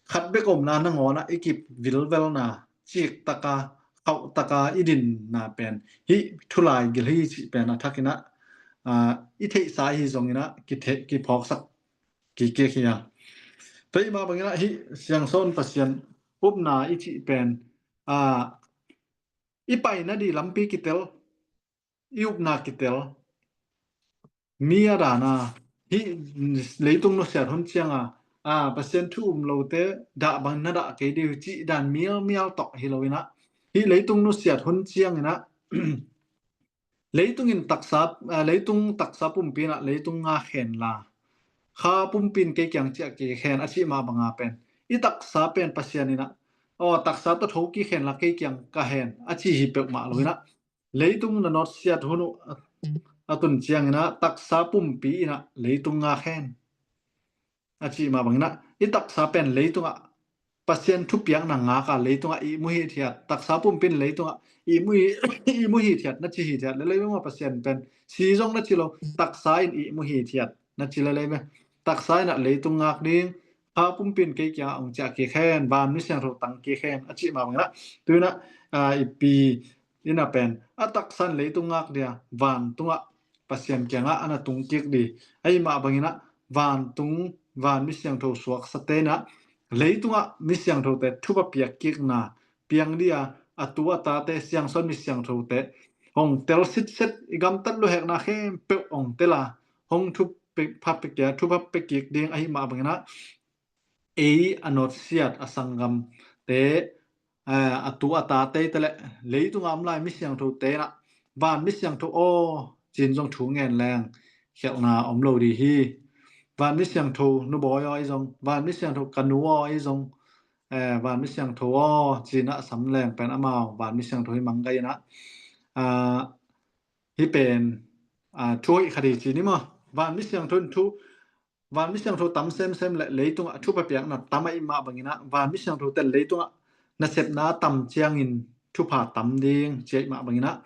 khat bek omna nangawnah i kip vilvelna, ciktaka, khauhtaka i dinna pen hih thulai gil hi cih pen a thakinah i theihsa hi zonginah kiphawksak kikik hi a. Tua ahih mah banginah hih siangsawn Pasian upna i cih pen i pai nadih lampi kitel, i upna kitel, mi a dana hih leitung nusiat hun cianga a Pasian thu um lote dah bangin na dah kei dih uh cih dan mialmial tawh hi loinah hih leitung nusiat hun cianginah leitung in taksa, leitung taksa pumpi inah leitung nga khen la, kha pumpi in kei kiang ciah kik hen a cih mah banga pen i taksa pen Pasian inah aw taksa tawh tho kik hen la kei kiang ka hen a ci hi peuhmah loinah leitung na nawtsiat hun uh a tun cianginah taksa pumpi inah leitung ngak hen a cih mah banginah i taksa pen leitungah Pasian thupiakna ngaka leitungah ihmu hithiat, taksa pumpi in leitungah ihmu hithiat na ci hithiat lelei bek maw, Pasian pen si zong na ci lo, taksa in ihmu hithiat na ci lelei bek. Taksa inah leitung ngak ding, kha pumpi in kei kiangah hong ciah kik hen, van mi siangtho tang kik hen a cih mah banginah tu inah ipi inah pen a taksa in leitung ngak dia vantungah Pasian kiangah a na tung kik dih. Ahih mah banginah vantung, van mi siangtho suaksate inah leitungah mi siangthote thupha piak kikna piang dih a, a tu a tate siangsawn mi siangthote hong tel sitset, i gamtat luhekna khempeuh hong tel a, hong thupha pia, thupha pia kik ding ahih mah banginah ei a nawtsiat a sanggamte, a tu a tate te le leitunga om lai mi siangthote inah van mi siangtho aw cin zong thu ngen leng khialhna om lo dih hi. Van mi siangtho nu bawi aw i zong, van mi siangtho ka nu aw i zong, van mi siangtho aw cinah sam leng pen amau van mi siangtho hi mang gai inah hih pen thu hoih khat hi ci ni maw. Van mi siangtho in thu, van mi siangtho tam semsem le leitungah thupha piakna tam ahih mah banginah van mi siangtho ten leitungah nasepna tam ciangin thupha tam ding ci ahih mah banginah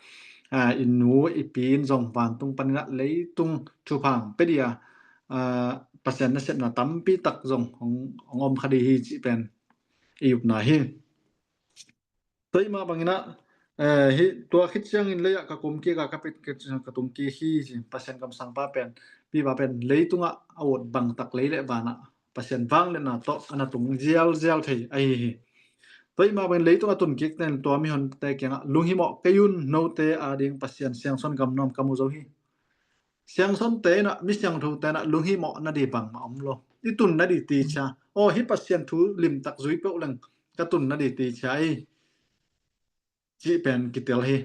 i nu i pi in zong vantung paninah leitung thupha ang pe dih a, Pasian nasepna tampi tak zong hong om kha dih hi cih pen i upna hi. Tua ahih mah banginah hih tua khit ciangin lei-ah ka kum kik a ka pit ka tung kik hi ci. Pasian kamsangpa pen, pipa pen leitungah a ut bangtak lei le vanah Pasian vangliatna tawh a na tung zialzial thei ahi hi. Tua ahih mah bangin leitung a tun kik ten tua mihonte kiangah lunghimawh kei un, note ading Pasian siangsawn gamnuam ka mu zo hi. Siangsawnte inah mi siangthote inah lunghimawh nadih bangmah om lo. I tun nadih tichia, aw hih Pasian thu limtak zui peuh leng ka tun nadih tichia ei cih pen kitel hi.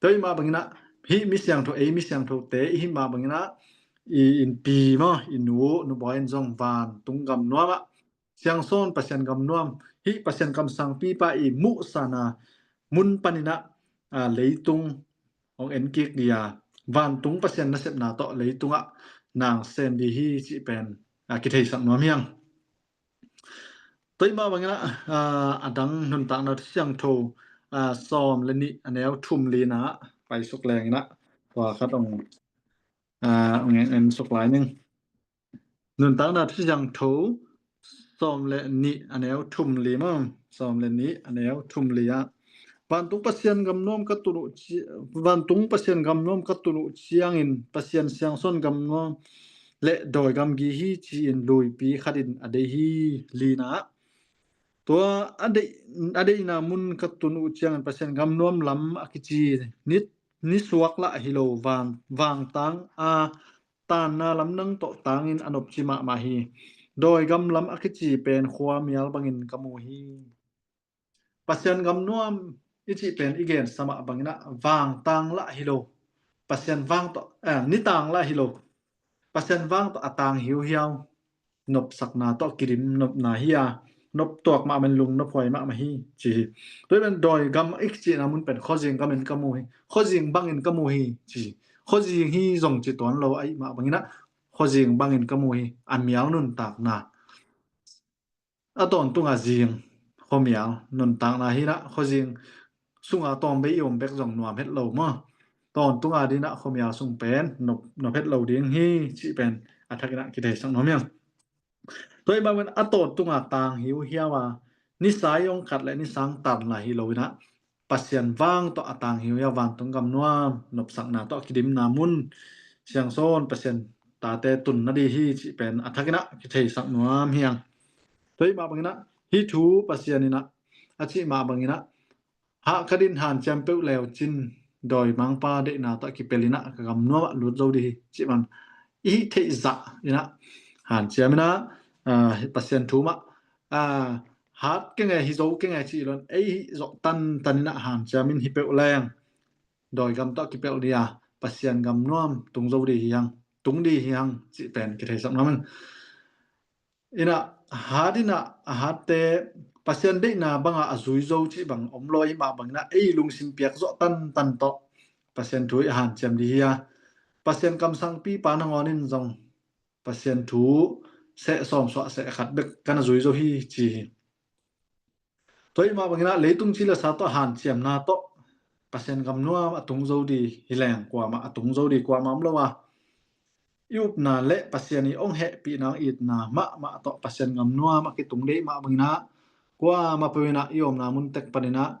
Tua ahih mah banginah hih mi siangtho, ei mi siangthote i hih mah banginah i innpi maw, i nu, nu bawi in zong vantung gamnuamah siangsawn Pasian gamnuam, hih Pasian kamsangpipa i muhsana mun paninah leitung hong en kik dih a, vantung Pasian nasepna tawh leitungah nang sem dih hi cih pen kitheisak nuam hi ang. Tua ahih mah banginah a dang nuntakna siangtho sawm le nih a neu thum linah paisuk lenginah Tua khat ong, ah, ong en, en suk lai ning. Nuntakna Thusiangtho sawm le nih a neu thum li maw? Sawm le nih a neu thum li ah, vantung Pasian gamnuam ka tun uh ci-, vantung Pasian gamnuam ka tun uh ciangin Pasian siangsawn gamnuam le dawi gamgi hi ci-in luipi khatin a deih hi. Lina ah, tua a deih, a deihna mun ka tun uh ciangin Pasian gamnuam lam a kici ni, ni suak lah hi lo, vang, vangtang a tanna lamdang tawh tangin a nopci mahmah hi. Dawi gam lam a kici pen khuamial bangin ka mu hi. Pasian gamnuam i cih pen i gensa mah bangin ah vangtang lah hi lo, Pasian vang tawh, eh, nitang lah hi lo, Pasian vang tawh a tang hiuhiau, nopsakna tawh kidim nopna hi a, nop tuak mahmah in, lungnophuai mahmah hi ci hi. Tua hi pen dawi gam i cihna mun pen khuazing gamin ka mu hi, khuazing bangin ka mu hi ci hi. Khuazing hi zong ci tuan lo ahih mah bangin ah khuazing bangin ka mu hi, a mial nuntakna. A tawntunga zing khuamial nuntakna hi nah, khuazing sunga tawmbei i om bek zong nuam het lo maw? Tawntunga dinah khuamial sung pen nop, nop het lo ding hi cih pen a thakinah kitheisak nuam hiang. Tua i mah pen a tawntunga tang hiuhiau a, nisa i ong khat le nisang tan lai hi lo inah, Pasian vang tawh a tang hiuhiau, vantung gamnuam nopsakna tawh kidimna mun, siangsawn Pasian tate tunna di hi cih pen a thakinah kitheisak nuam hiang. Tua i mah banginah hih thu Pasian inah a cih mah banginah, hah ka din hanciam peuh leu cin dawi mangpa deihna tawh kipel inah ka gamnuamah lut zo di hi cih man i hih theih zah inah hanciam inah, ah, Pasian thu mah, ah, hat kenge hi zo kenge cih lon ei hih zawh tantan inah hanciam in hi peuh leng dawi gam tawh kipelh di a, Pasian gamnuam tung zo di hi hang, tung di hi hang cih pen kitheisak nuam in. Inah hat inah a hatte Pasian deihna banga a zui zo cih bang om lo ahih mah banginah ei lungsim piak zawh tantan tawh Pasian thu i hanciam di hi a, Pasian kamsangpipa nangawn in zong Pasian thu seh sawm suah seh khat bek kan a zui zo hi ci hi. Tua i mah banginah leitung ci le sa tawh hanciamna tawh Pasian gamnuam a tung zo di hi leng kuamah a tung zo di kuamah om lo a, i upna le Pasian i ong hehpihna ong itna mahmah tawh Pasian gamnuam a kitung deih mah banginah kuamah peuh inah i omna mun tek paninah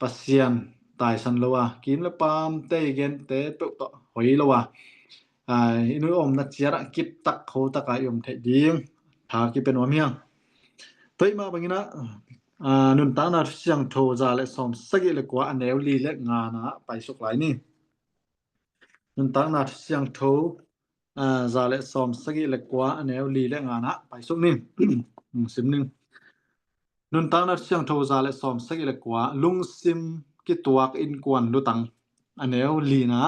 Pasian taisan lo a, kim le pamte i gente peuh tawh hoi lo a, a, i nu i omna ciatah kiptak khotaka i om theih ding tha kipia nuam hiang. Tua i mah banginah, a, Nuntakna Thusiangtho za le sawm sagih le kua a neu li le ngana paisuk lai ni. Nuntakna Thusiangtho, a, za le sawm sagih le kua a neu li le ngana paisuk ni. Sim ning. Nuntakna Thusiangtho za le sawm sagih le kua, lungsim kituak innkuan lutang. A neu lina,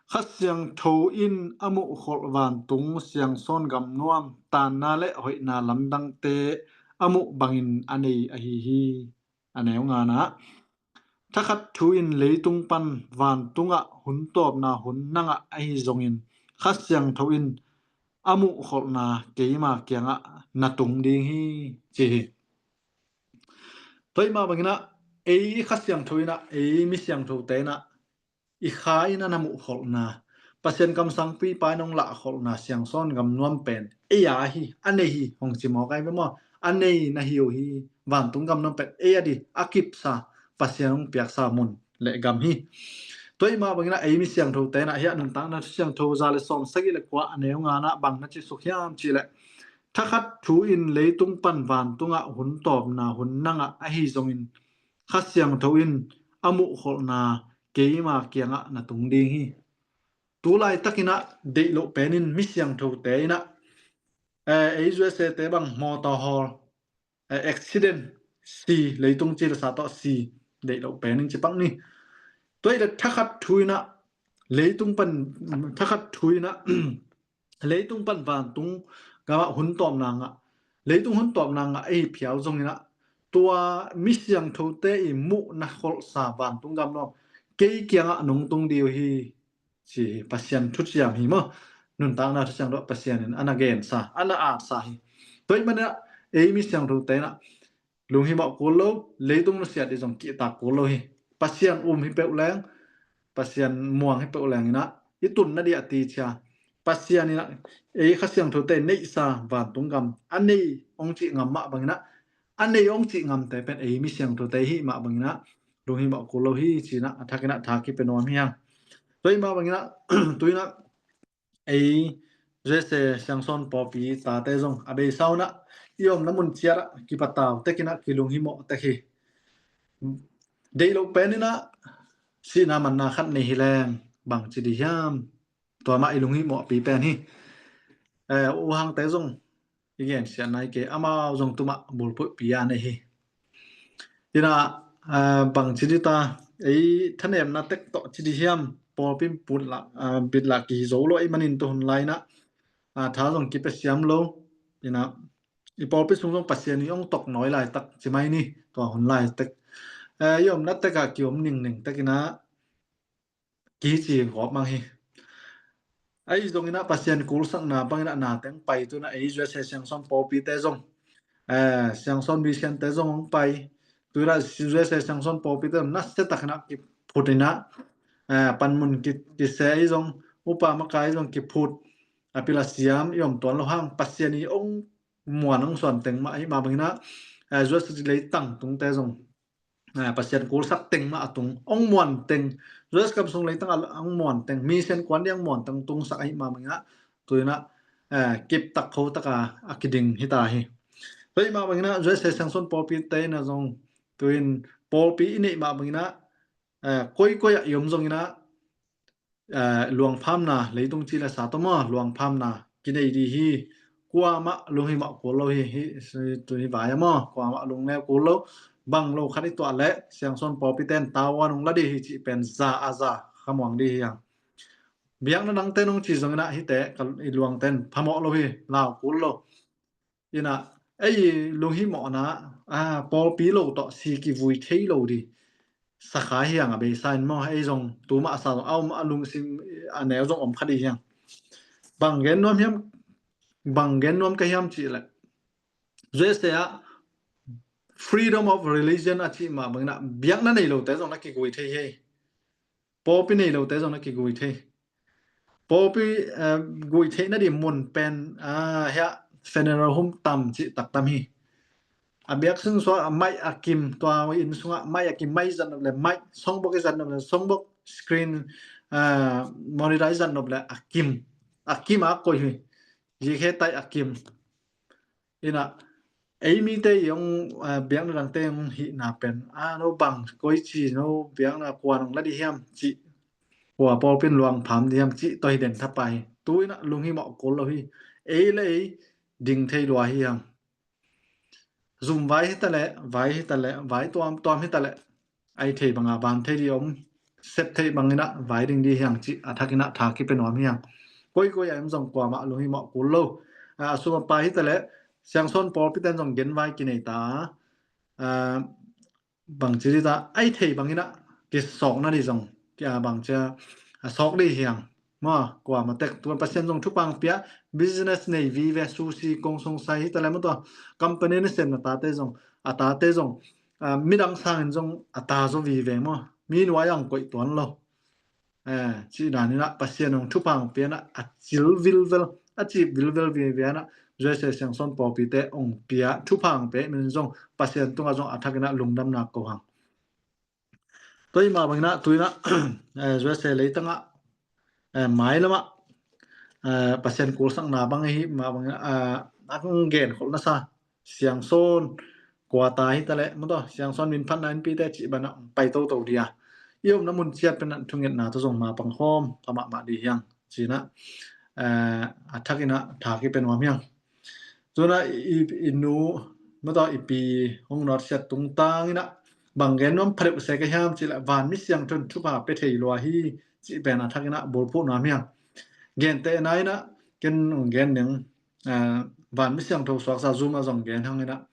Kha Siangtho in a muhkholh vantung siangsawn gamnuam, tanna le hoihna lamdangte a muh bangin a nei ahi hi. A neu ngana, thakhat thu in leitung pan vantungah hun tawpna hun nangah ahi zongin Kha Siangtho in a muhkholhna keima kiangah na tung ding hi ci hi. Tua i mah banginah ei Kha Siangtho inah ei mi siangthote inah i kha in a na muhkholhna, Pasian kamsangpipa in hong lahkholhna siangsawn gamnuam pen ei a hi, a nei hi hong ci mawk ai ve maw? A nei na hi uh hi. Vantung gamnuam pen ei a di, a kipsa, Pasian hong piaksa mun le gam hi. Tua i mah banginah ei mi siangthote inah hiah Nuntakna Thusiangtho za le sawm sagih le kua a neu nganah bang na ci suk hiam cih leh, thakhat thu in leitung pan vantungah hun tawpna hun nangah ahi zongin Kha Siangtho in a muhkholhna keima kiangah na tung ding hi. Tu laitakinah deih loh penin mi siangthote inah, eh, ei U S A te bang mawtaw hawl, eh, accident, si, leitung ci le sa tawh si, deih loh penin ci pak ni. Tua i le thakhat thu inah leitung pan, thakhat thu inah leitung pan vantung gamah hun tawpna ngah, leitung hun tawpna ngah ei phial zonginah tua mi siangthote i muhna kholhsa vantung gamnuam kei kiangah nong tung dih uh hi ci hi. Pasian thuciam hi maw? Nuntakna Thusiangtho Pasian in a na gensa, a na atsa hi. Tua i manah ei mi siangthote inah lunghimawh kul lo, leitung nusiat dih zong kihtak kul lo hi. Pasian um hi peuh leng Pasian muang hi peuh leng inah i tunna dih a ti cia. Pasian inah ei Kha Siangthote neihsa vantung gam a nei hong cih ngam mah bang inah, a nei hong cih ngamte pen ei mi siangthote hi mah bang inah lunghimawh kul lo hi ci inah a thak inah tha kipia nuam hi hang. Tua hi mah bang inah tu inah ei Jesse Siangsawn pawlpi tate zong a beisa un ah i omna mun ciat ah kipatau tek inah kilunghimawh tek hi. Deih loh pen inah sihna manna khat nei hi leng bangci dih hiam? Tua mah i lunghimawhpi pen hi. Eh, U Hangte zong i gensiatna hi kei, amau zong tu mah bulphuhpi a nei hi. Inah, ah, bangci dih ta, ei thanemna tek tawh ci dih hiam? Pawlpi in put lah, ah, bit lah kihi zo lo ahih manin tu hun lai inah, ah, tha zong kipia siam lo. Inah i pawlpi sung zong Pasian i hong tok nawi laitak ci mai ni, tua hun laitak. Eh, i omna tek ah kiom ningning tek inah kici gawp mang hi. Ahi zong inah Pasian kulsakna bang inah na teng pai tu inah ei Jesse Siangsawn pawlpite zong, eh, Siangsawn Vision te zong hong pai. Tu inah Jesse Siangsawn pawlpite zong nasia tak inah kiphut inah, eh, panmun ki, kisia, ei zong upa makai zong kiphut, a pil a siam i om tuan lo hang Pasian i hong muan hong suan teng mah ahih mah bang inah, eh, Jesse leitang tungte zong, eh, Pasian kulsak teng mah a tung, hong muan teng, Jesse kam sung leitang a hong muan teng, mission kuan ding hong muan teng tungsak ahih mah bang inah tu inah, eh, kip tak kho tak a a kiding hi ta hi. Tua ahih mah bang inah Jesse Siangsawn pawlpite inah zong tu in pawlpi i neih mah bang inah, eh, koikoi ah i om zong inah, eh, luangphamna, leitung ci le sa tawh maw, luangphamna kinei dih hi. Kuamah lunghimawh kul lo hi, hi, hi, tu hi vai a maw, kuamah lungneu kul lo. Bang lo khat i tuah leh Siangsawn pawlpite in tavuan hong la dih hi cih pen za a za khamuang dih hi hang. Biakna dangte nong ci zong inah hihte ka i luangte in phamawh lo hi, lau kul lo. Inah ei lunghimawhna, ah, pawlpi lo tawh si kivui thei lo dih sakha hi hang a beisa in maw, ei zong tu mah a sa zong a om a lungsim a neu zong om kha dih hi hang. Bang gen nuam hiam, bang gen nuam ka hiam cih leh, Jesse ah freedom of religion a cih mah bang inah biakna nei lote zong na kigui thei hi. Pawlpi nei lote zong na kigui thei. Pawlpi, eh, gui theihna dih mun pen, ah, hiah funeral home tam cih tak tam hi. A biak sunsuak a mic a kim, tua inn sungah mic a kim, mic zat nop le mic, songbox i zat nop le songbox, screen, ah, monitor i zat nop le a kim. A kim a koih hi. Zikhe taih a kim. Inah ei mite i hong, ah, biakna dangte hong hihna pen, ah, no bang koici no biakna kuan hong la dih hiam cih, kua pawlpi in luangpham dih hiam cih tawh hi den thapai hi. Tu inah lunghimawh kul lo hi. Ei le ei ding thei lua hi hang. Zum vai hi ta leh, vai hi ta leh, vai tuamtuam hi ta leh, ai thei banga van thei dih om, sep thei bang inah vai ding dih hi hang cih a thak inah tha kipia nuam hi hang. Koikoi a om zong kuamah lunghimawh kul lo. Ah, a sum a pai hi ta leh Siangsawn pawlpite in zong genvai kinei ta. Ah, bangci dih ta, ai thei bang inah kisawkna dih zong, ah, bangci a, a sawk dih hi hang. Maw, kuamah tek tua Pasian zong thupha hong pia, business nei vive, sushi kong song sai hi ta leh maw, tua company na semna tate zong, a tate zong, ah, midang sangin zong a ta zaw vive maw, mi nuai ang koih tuan lo. Eh, cih dan inah Pasian hong thupha hong pia inah a cil vilvel, a cip vilvel vive inah Jesse Siangsawn pawlpite hong pia, thupha hong pia ahih manin zong Pasian tungah zong a thak inah lungdamna ko hang. Tua ahih mah bang inah tu inah, eh, Jesse leitangah, eh, mailamah, eh, Pasian kulsakna bang ahih mah bang inah, eh, a hong genkholh nasa Siangsawn kua ta hi ta leh maw, tua Siangsawn minphatna innpite cih banah pai toto dih a, i omna mun ciat pen ah thungetna tawh zong mapang khawm ta mahmah dih hi hang ci inah, eh, a thak inah tha kipia nuam hi hang. Tu inah i, i nu maw, tua i pi hong nawtsiat tungtang inah bang gen nuam pha deuh se ka hiam cih leh, van mi siangtho in thupha pia thei lua hi cih pen a thak inah bulphuh nuam hi hang. Gentehna inah ken hong gen ning, eh, van mi siangtho suaksa Zoom ah zong gen hang inah,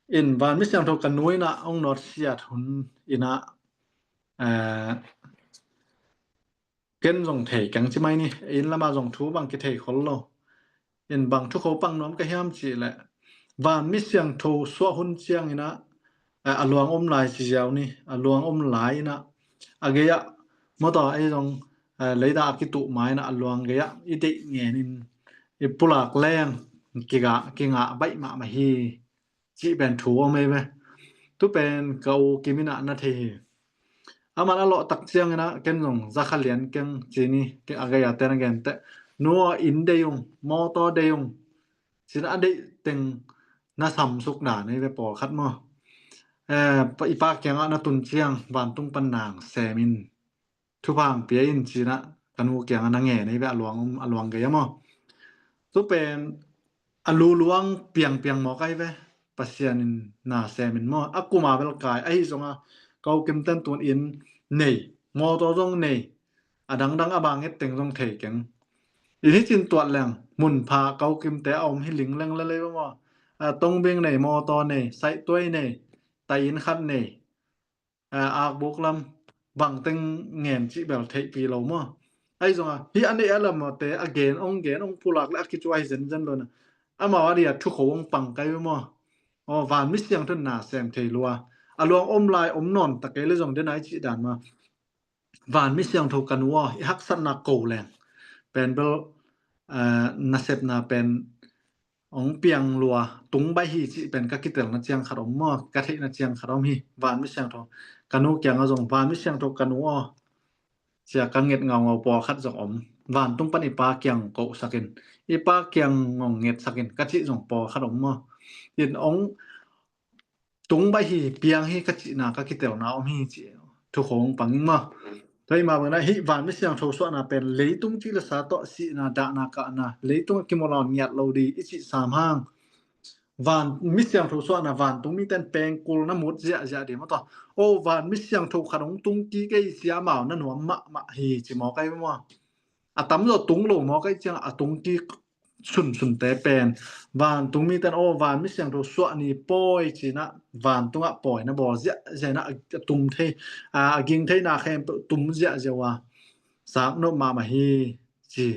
in van mi siangtho ka nu inah hong nawtsiat hun inah, eh, ken zong thei keng ci mai ni, inn lamah zong thu bang kithei khol lo. In bang thu kho pang nuam ka hiam cih leh, van mi siangtho suah hun ciang inah, eh, a luang om lai ci ziau ni, a luang om lai inah, A gei-ah mawtaw ei zong leidah a kituh mai-in a luang gei-ah i deih ngenin i pulak leng kigah kingah baih mahmah hi. Cih pen thu om ei ve. Tu pen ka u Kim in ah na thei hi. Aman a lawh tak ciangin ah ken zong zakha lian keng ci ni, a gei-a ten a gen teh, nu aw, inn dei ung, mawtaw dei ung, ci-in a deih teng na samsuk dan ei ve pawlkhat maw. I pa kiangah na tun ciang vantung pan na semin thupha pia in ci-in ah ka nu kiangah na ngen ei ve, a luang om, a luang gei-a maw. Tu pen a luluang piangpiang mawk ei ve, Pasian in na semin maw. A kuma bel kai ahi zonga ka u Kim ten tun inn nei, mawtaw zong nei, a dangdang a bang et teng zong thei keng. Inn hi cin tuat leng mun pha ka u Kimte a om hi ling leng le lei maw. Tongbing nei, mawtaw nei, saihtuai nei, tai inn khat nei, akbuk lam bangteng ngen cih bel theihpih lo maw. Ahi zonga hih a neih a lamte a gen ong gen ong pulak le a kicuai zenzen lo na, amau a dia thukho ong pang kai maw. Aw, van mi siangtho na sem thei lua. A luang om lai om nawn ta kei le zong den ai cih dan ma. Van mi siangtho ka nu aw, i haksatna ko leng pen bel nasepna pen ong piang lua, tung baih hi cih pen ka kitelna ciang khat om maw, ka theihna ciang khat om hi. Van mi siangtho ka nu kiangah zong, van mi siangtho ka nu aw, cia ka nget ngaungau pawlkhat zong om. Vantung pan i pa kiang kohsakin, i pa kiang ngong ngetsakin ka cih zong pawlkhat om maw. In ong tung baih hi, piang hi ka cihna ka kitelna om hi ci, thukhong panging maw. Tua i mah bangin ah hih van mi siangtho suahna pen leitung cih le sa tawh sihna dahna kahna, leitung a kimawlawn ngiat lo di i cih sam hang. Van mi siangtho suahna vantung miten pengkul na mut ziahziah di maw tawh. O, van mi siangtho khat hong tung kik ei cia amau na nuam mahmah hi ci mawk ei maw. A tamzaw tung lo mawk ei ciang a tung kik sunsunte pen vantung miten, o, van mi siangtho suah ni pawi ci-in ah vantungah pawi na bawl ziahziah in ah a tum thei, a ging theina khempeuh tum ziahziah uh a, sak nop mahmah hi ci.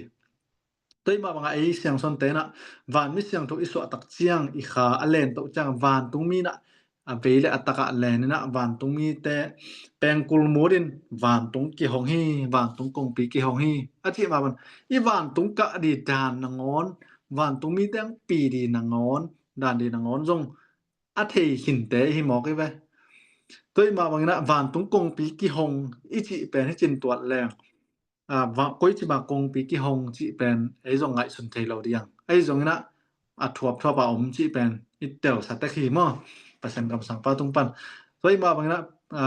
Tua i mah bangah ei siangsawnte in ah van mi siangtho i suah tak ciang, i kha a len toh ciang vantung mi in ah a vei le a takah len in ah vantung mite pengkul mut in vantung kihong hi, vantung kongpi kihong hi a cih mah bang, i vantung kah di dan nangawn, vantung mite ang pi di nangawn, dan di nangawn zong a thei khinte hi mawk i ve. Tua i mah bangin ah vantung kongpi kihong i cih pen hi cin tuat leng, a, va, koici mah kongpi kihong cih pen ei zong ngaihsun thei lo diang. Ei zongin ah a thuapthuap a om cih pen i telsa tek hi maw. Pasian kamsang pa tung pan. Tua i mah bangin ah, a,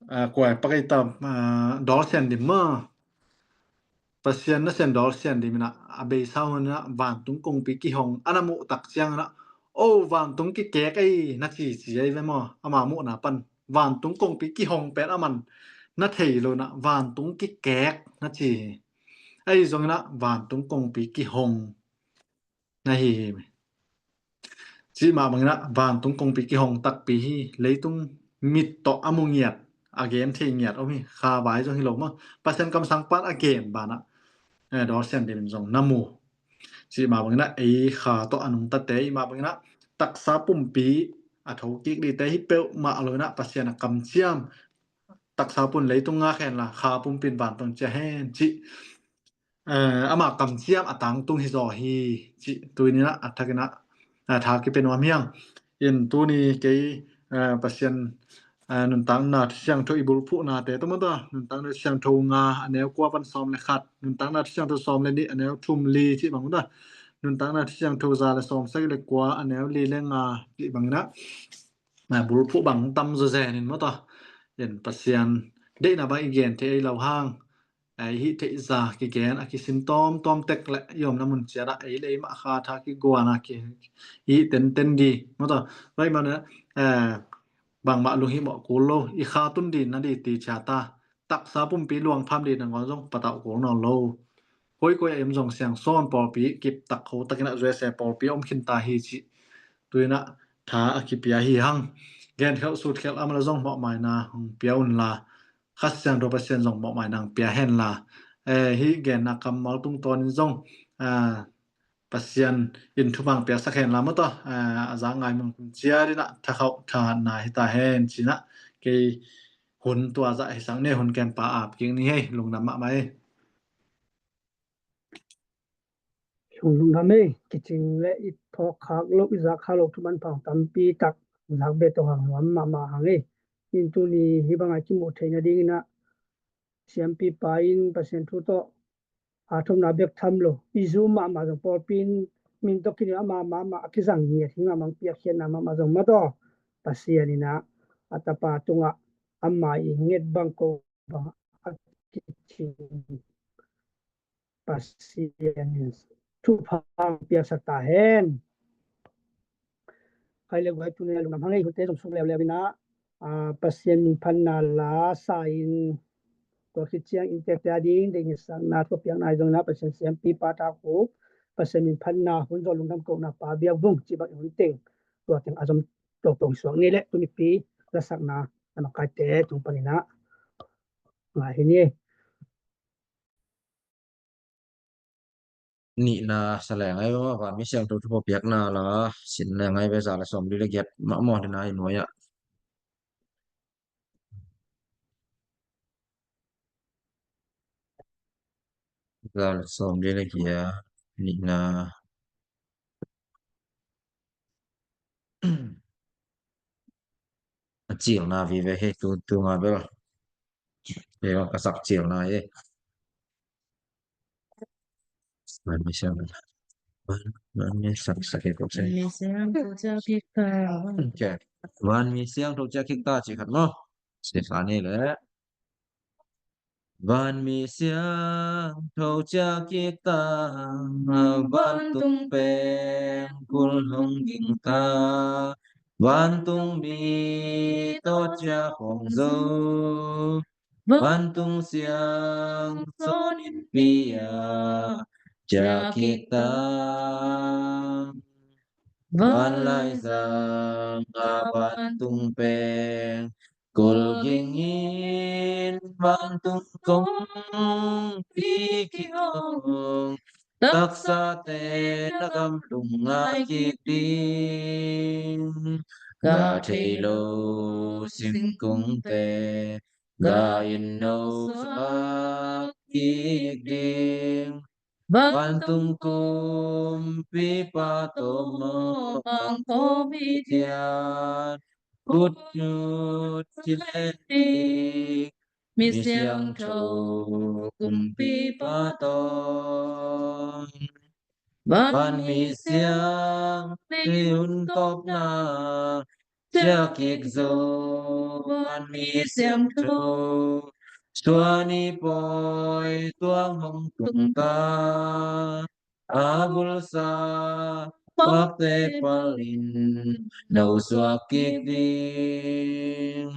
a, kuai pakei ta, a, Dawlsian Dim maw. Pasian nasem Dawlsian Dim in ah a beisa hun in ah vantung kongpi kihong a na muh tak ciang in ah, o, vantung kikek ei na cici ei ve maw. Ama muhna pan vantung kongpi kihong pen aman na thei lo in ah vantung kikek na ci hi. Ahi zongin ah vantung kongpi kihong na hi hi. Cih mah bangin ah vantung kongpi kihong takpi hi. Leitung mit tawh a mu ngiat, a gen thei ngiat om hi. Kha vai zong hi lo maw. Pasian kamsang pan a gen banah, eh, Dawlsian Dim in zong na mu. Cih mah bangin ah ei kha tawh a nungtate i mah bangin ah taksa pumpi a thokik dite hi peuhmah lo in ah Pasian a kamciam, taksa pun leitung ngak henla kha pumpi in vantung ciah hen cih, eh, ama kamciam a tangtung hi zaw hi cih tuni in ah a thakin ah, eh, tha kipia nuam hi hang. In tuni kei, eh, Pasian, eh, nuntakna thu siangtho i bulphuhnate tawh maw ta, nuntakna thu siangtho nga a neu kua pan sawm le khat, nuntakna thu siangtho sawm le nih a neu thum li cih bang maw ta, nuntakna thu siangtho za le sawm sagih le kua a neu li le nga cih bangin ah, eh, bulphuh bang tam zawzen in maw ta, in Pasian deihna bang i gen thei ei lo hang, ei hih theih za kigen a kisin tawmtawm tek le i omna mun ciat ah ei le ei mah kha tha kiguan a ki, i hih tenten di maw ta. Tua i mah in ah, eh, bangmah lunghimawh kul lo, i kha tun di na di ti ciat a taksa pumpi luangpham di nangawn zong patauh kul nawn lo. Koikoi a i om zong Siangsawn pawlpi kip tak kho takin ah U S A pawlpi a om khin ta hi cih tuni in ah tha a kipia hi hang. Genkhelh sutkhelh a om le zong mawhmaina hong pia unla, Kha Siangtho Pasian zong mawhmaina hong pia henla, eh, hih genna kammal tungtawnin zong, ah, Pasian in thupha hong piaksak henla maw ta, ah, a za ngai mun ciat in ah thakhauh thahatna hi ta hen ci-in ah Kei hun tua zah hi sang ni, hun kem pa ap kik ni hei, lungdam mahmah ei. Lungdam ei, kicing le i phawk khak loh, i zak khak loh thu manpha tampi tak zak beh tawh hang nuam mahmah hang ei. In tuni hih bangah kimuh theihna dingin ah siampipa in Pasian thu tawh a thumna bek tham lo, i zum mahmah zong pawlpi in min tawh kinin ama mahmah a kizang ngiat hi ngah mang, piakkhiatna mahmah zong mataw, Pasian in ah a tapa tungah ama i nget bang ko bang a kicing Pasian in thupha piaksak ta hen. Khai le guai, tuni a lungdam hang ei, hun te zong suk leuleu in ah, ah, Pasian min phatna la sa in, tua khit ciang inntekte a ding deihsakna thupiakna hi zongin ah Pasian siampipa tak uh, Pasian min phatna hun zawh lungdam kohna pa biak vung cih bang in hun teng tua teng a zom tawh tawh suak ni leh, tunipi lasakna a makaite tung panin ah ngai hi ni. Nihna sa leng ai, vanmi siangtho thupha piakna la sin leng ai ve, za le sawmli le giat mah maw, nihna i nuai ah. Za le sawmli le giat, nihna. A cilna vive hi tu, tu nga bel. Ka sak cilna hi. Vanmi siang, vanmi siang, sak, sak, sak, sak. Vanmi siangtho cia kik ta. Ok. Vanmi siangtho cia kik ta, ci khat maw. Stefani le. Vanmi siangtho cia kik ta, vantung peng kul hong ging ta, vantung mi tawh cia khawng zo, vantung siang sawnin pi-a cia kik ta. Vanlaizang a vantung peng kul ging in, vantung kongpi kihong, taksate na gam lum ngai kik ding. Gah thei lo singkungte, gah in no suak kik ding. Vantung kumpipa tawh mawhmang khawm hi thiat, khut ut kilen ding. Mi siangtho kumpipa tawh. Vanmi siang ni hun tawpna cia kik zo, vanmi siangtho suani pawi tuang hong tung ta. A bulsa pakte palin no suak kik ding.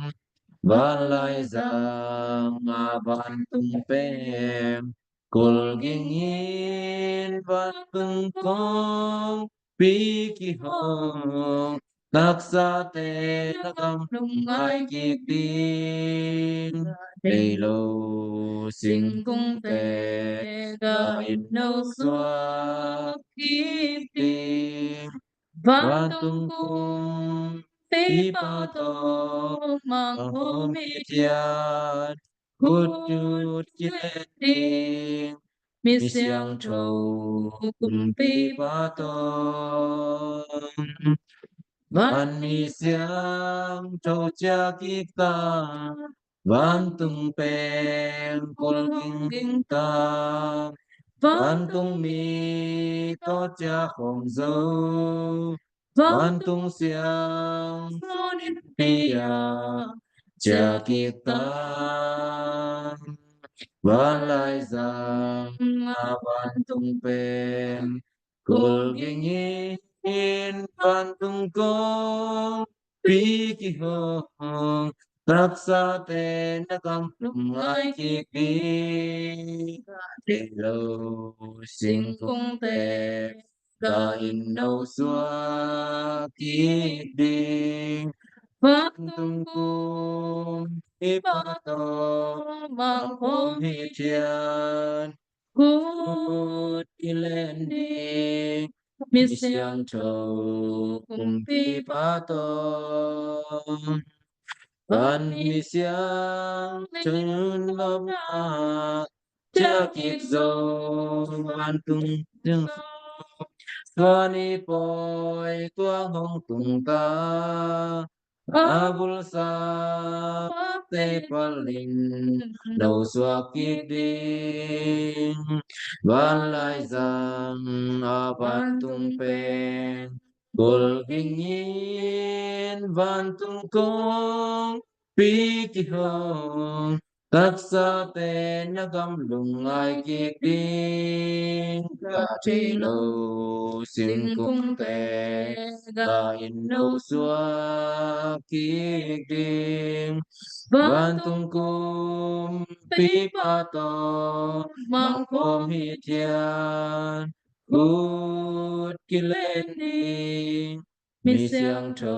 Vanlaizang a vantung peng kul ging in, vantung kongpi kihong, taksate na gam lum ngai kik ding. Thei lo singkungte, gah in no suak kik ding. Vantung kumpipa tawh mawhmang khawm hi thiat, khut ut kilen ding. Mi siangtho kumpipa tawh. Vanmi siangtho cia kik ta, vantung peng kul ging ta, vantung mi tawh cia khawng zo, vantung siang sawnin pi-a cia kik ta. Vanlaizang a vantung peng kul ging in, vantung kongpi kihong, taksate na gam lum ngai kik ding. Thei lo singkungte, gah in no suak kik ding. Vantung kumpipa tawh mawhmang khawm hi thiat, khut kilen ding. Mi siangtho kumpipa tawh. Van misiang tun lopna, ciah kik zo vantung tung. Suan i pawi kuang hong tung ta, a bulsa pakte palin no suak kik ding. Van laizang a vantung pen kul ging in, vantung kong pi kihong, taksate na gam lungngai kik ding. Ka thei lo singkungte ka in no suak kik ding. Vantung kumpipa tawh mangkhawm hi thian, khut kilen ding. Misiangtho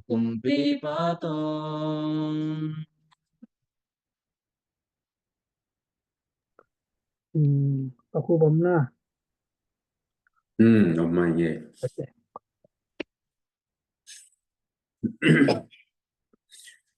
kumpipa tawh. Hmm, a khu bom na. Hmm, om mai nge. Okay.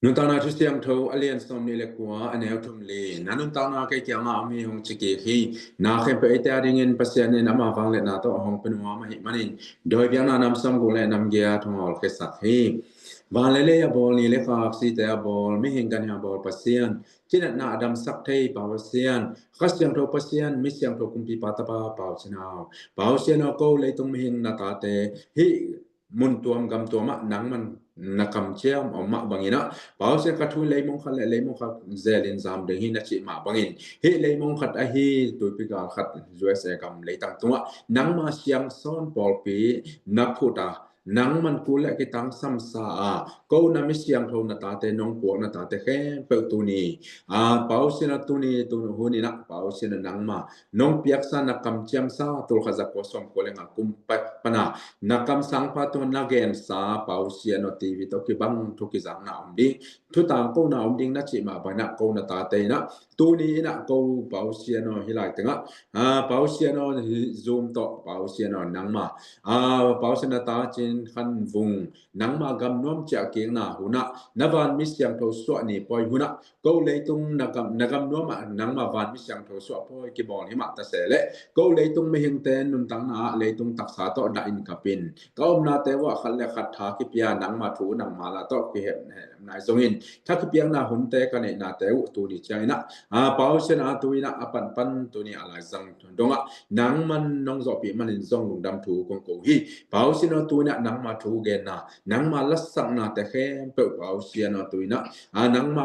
Nuntakna Thusiangtho a lian sawm nih le kua, a neu thum li. Na nuntakna kei kiangah a mi hong ci kik hi. Na khempeuh eite a dingin Pasian in ama vangliatna tawh a hong pia nuam ahih manin, dawi biakna nam sawmguk le nam giat hong hawlkhiasak hi. Van le lei a bawl, ni le kha, aksite a bawl, mihing ganhing a bawl Pasian, cinatna a damsak thei Pa Pasian, Kha Siangtho Pasian, Misiangtho kumpipa tapa Pau Cin Hau. Pau Sian aw, ko leitung mihing na tate hih mun tuam gam tuamah nangman na kamciam om mah bangin ah, Pau Sian, ka thu leimong khat le leimong khat zelin zam ding hi na cih mah bangin, hih leimong khat ahi tuipi gal khat U S A gam leitang tungah nangma siangsawn pawlpi na phut a, nangman kul le kitangsam sa a, ko na misiangtho na tate, nong puak na tate khempeuh tuni, a, Pau Sian aw, tuni, tu hun in ah Pau Sian aw, nangma nong piaksa, na kamciamsa, tul khat za kua sawm kua le nga kum pa-, pana na kamsangpa tawh na gensa Pau Sian aw, T V tawh kibang thu kizakna om ding, thu tangkona om ding na cih mah bangin ah, ko na tate in ah, tuni in ah ko Pau Sian aw, hih lai tengah, a, Pau Sian aw, hih Zoom tawh Pau Sian aw, nangma, a, Pau Sian aw, na ta Cin Khan Vung, nangma gam nuam ciah kikna hun ah na van misiangtho suah ni pawi hun ah, ko leitung na gam, na gam nuamah nangma van misiangtho suah pawi kibawl hi mah ta se leh, ko leitung mihingte nuntakna ah leitung taksa tawh dah in kap in, ka omnate uh ah khat le khat tha kipia, nangma thu nangma la tawh kihepna ahi zongin, tha kipiakna hunte ka neihnate uh tuni ciangin ah, a, Pau Sian aw, tu in ah a panpan tuni a laizang dongah nangman nong zawhpih manin zong lungdam thu kong ko hi. Pau Sian aw, tu in ah nangma thu genna, nangma lasaknate khempeuh Pau Sian aw, tu in ah, a, nangma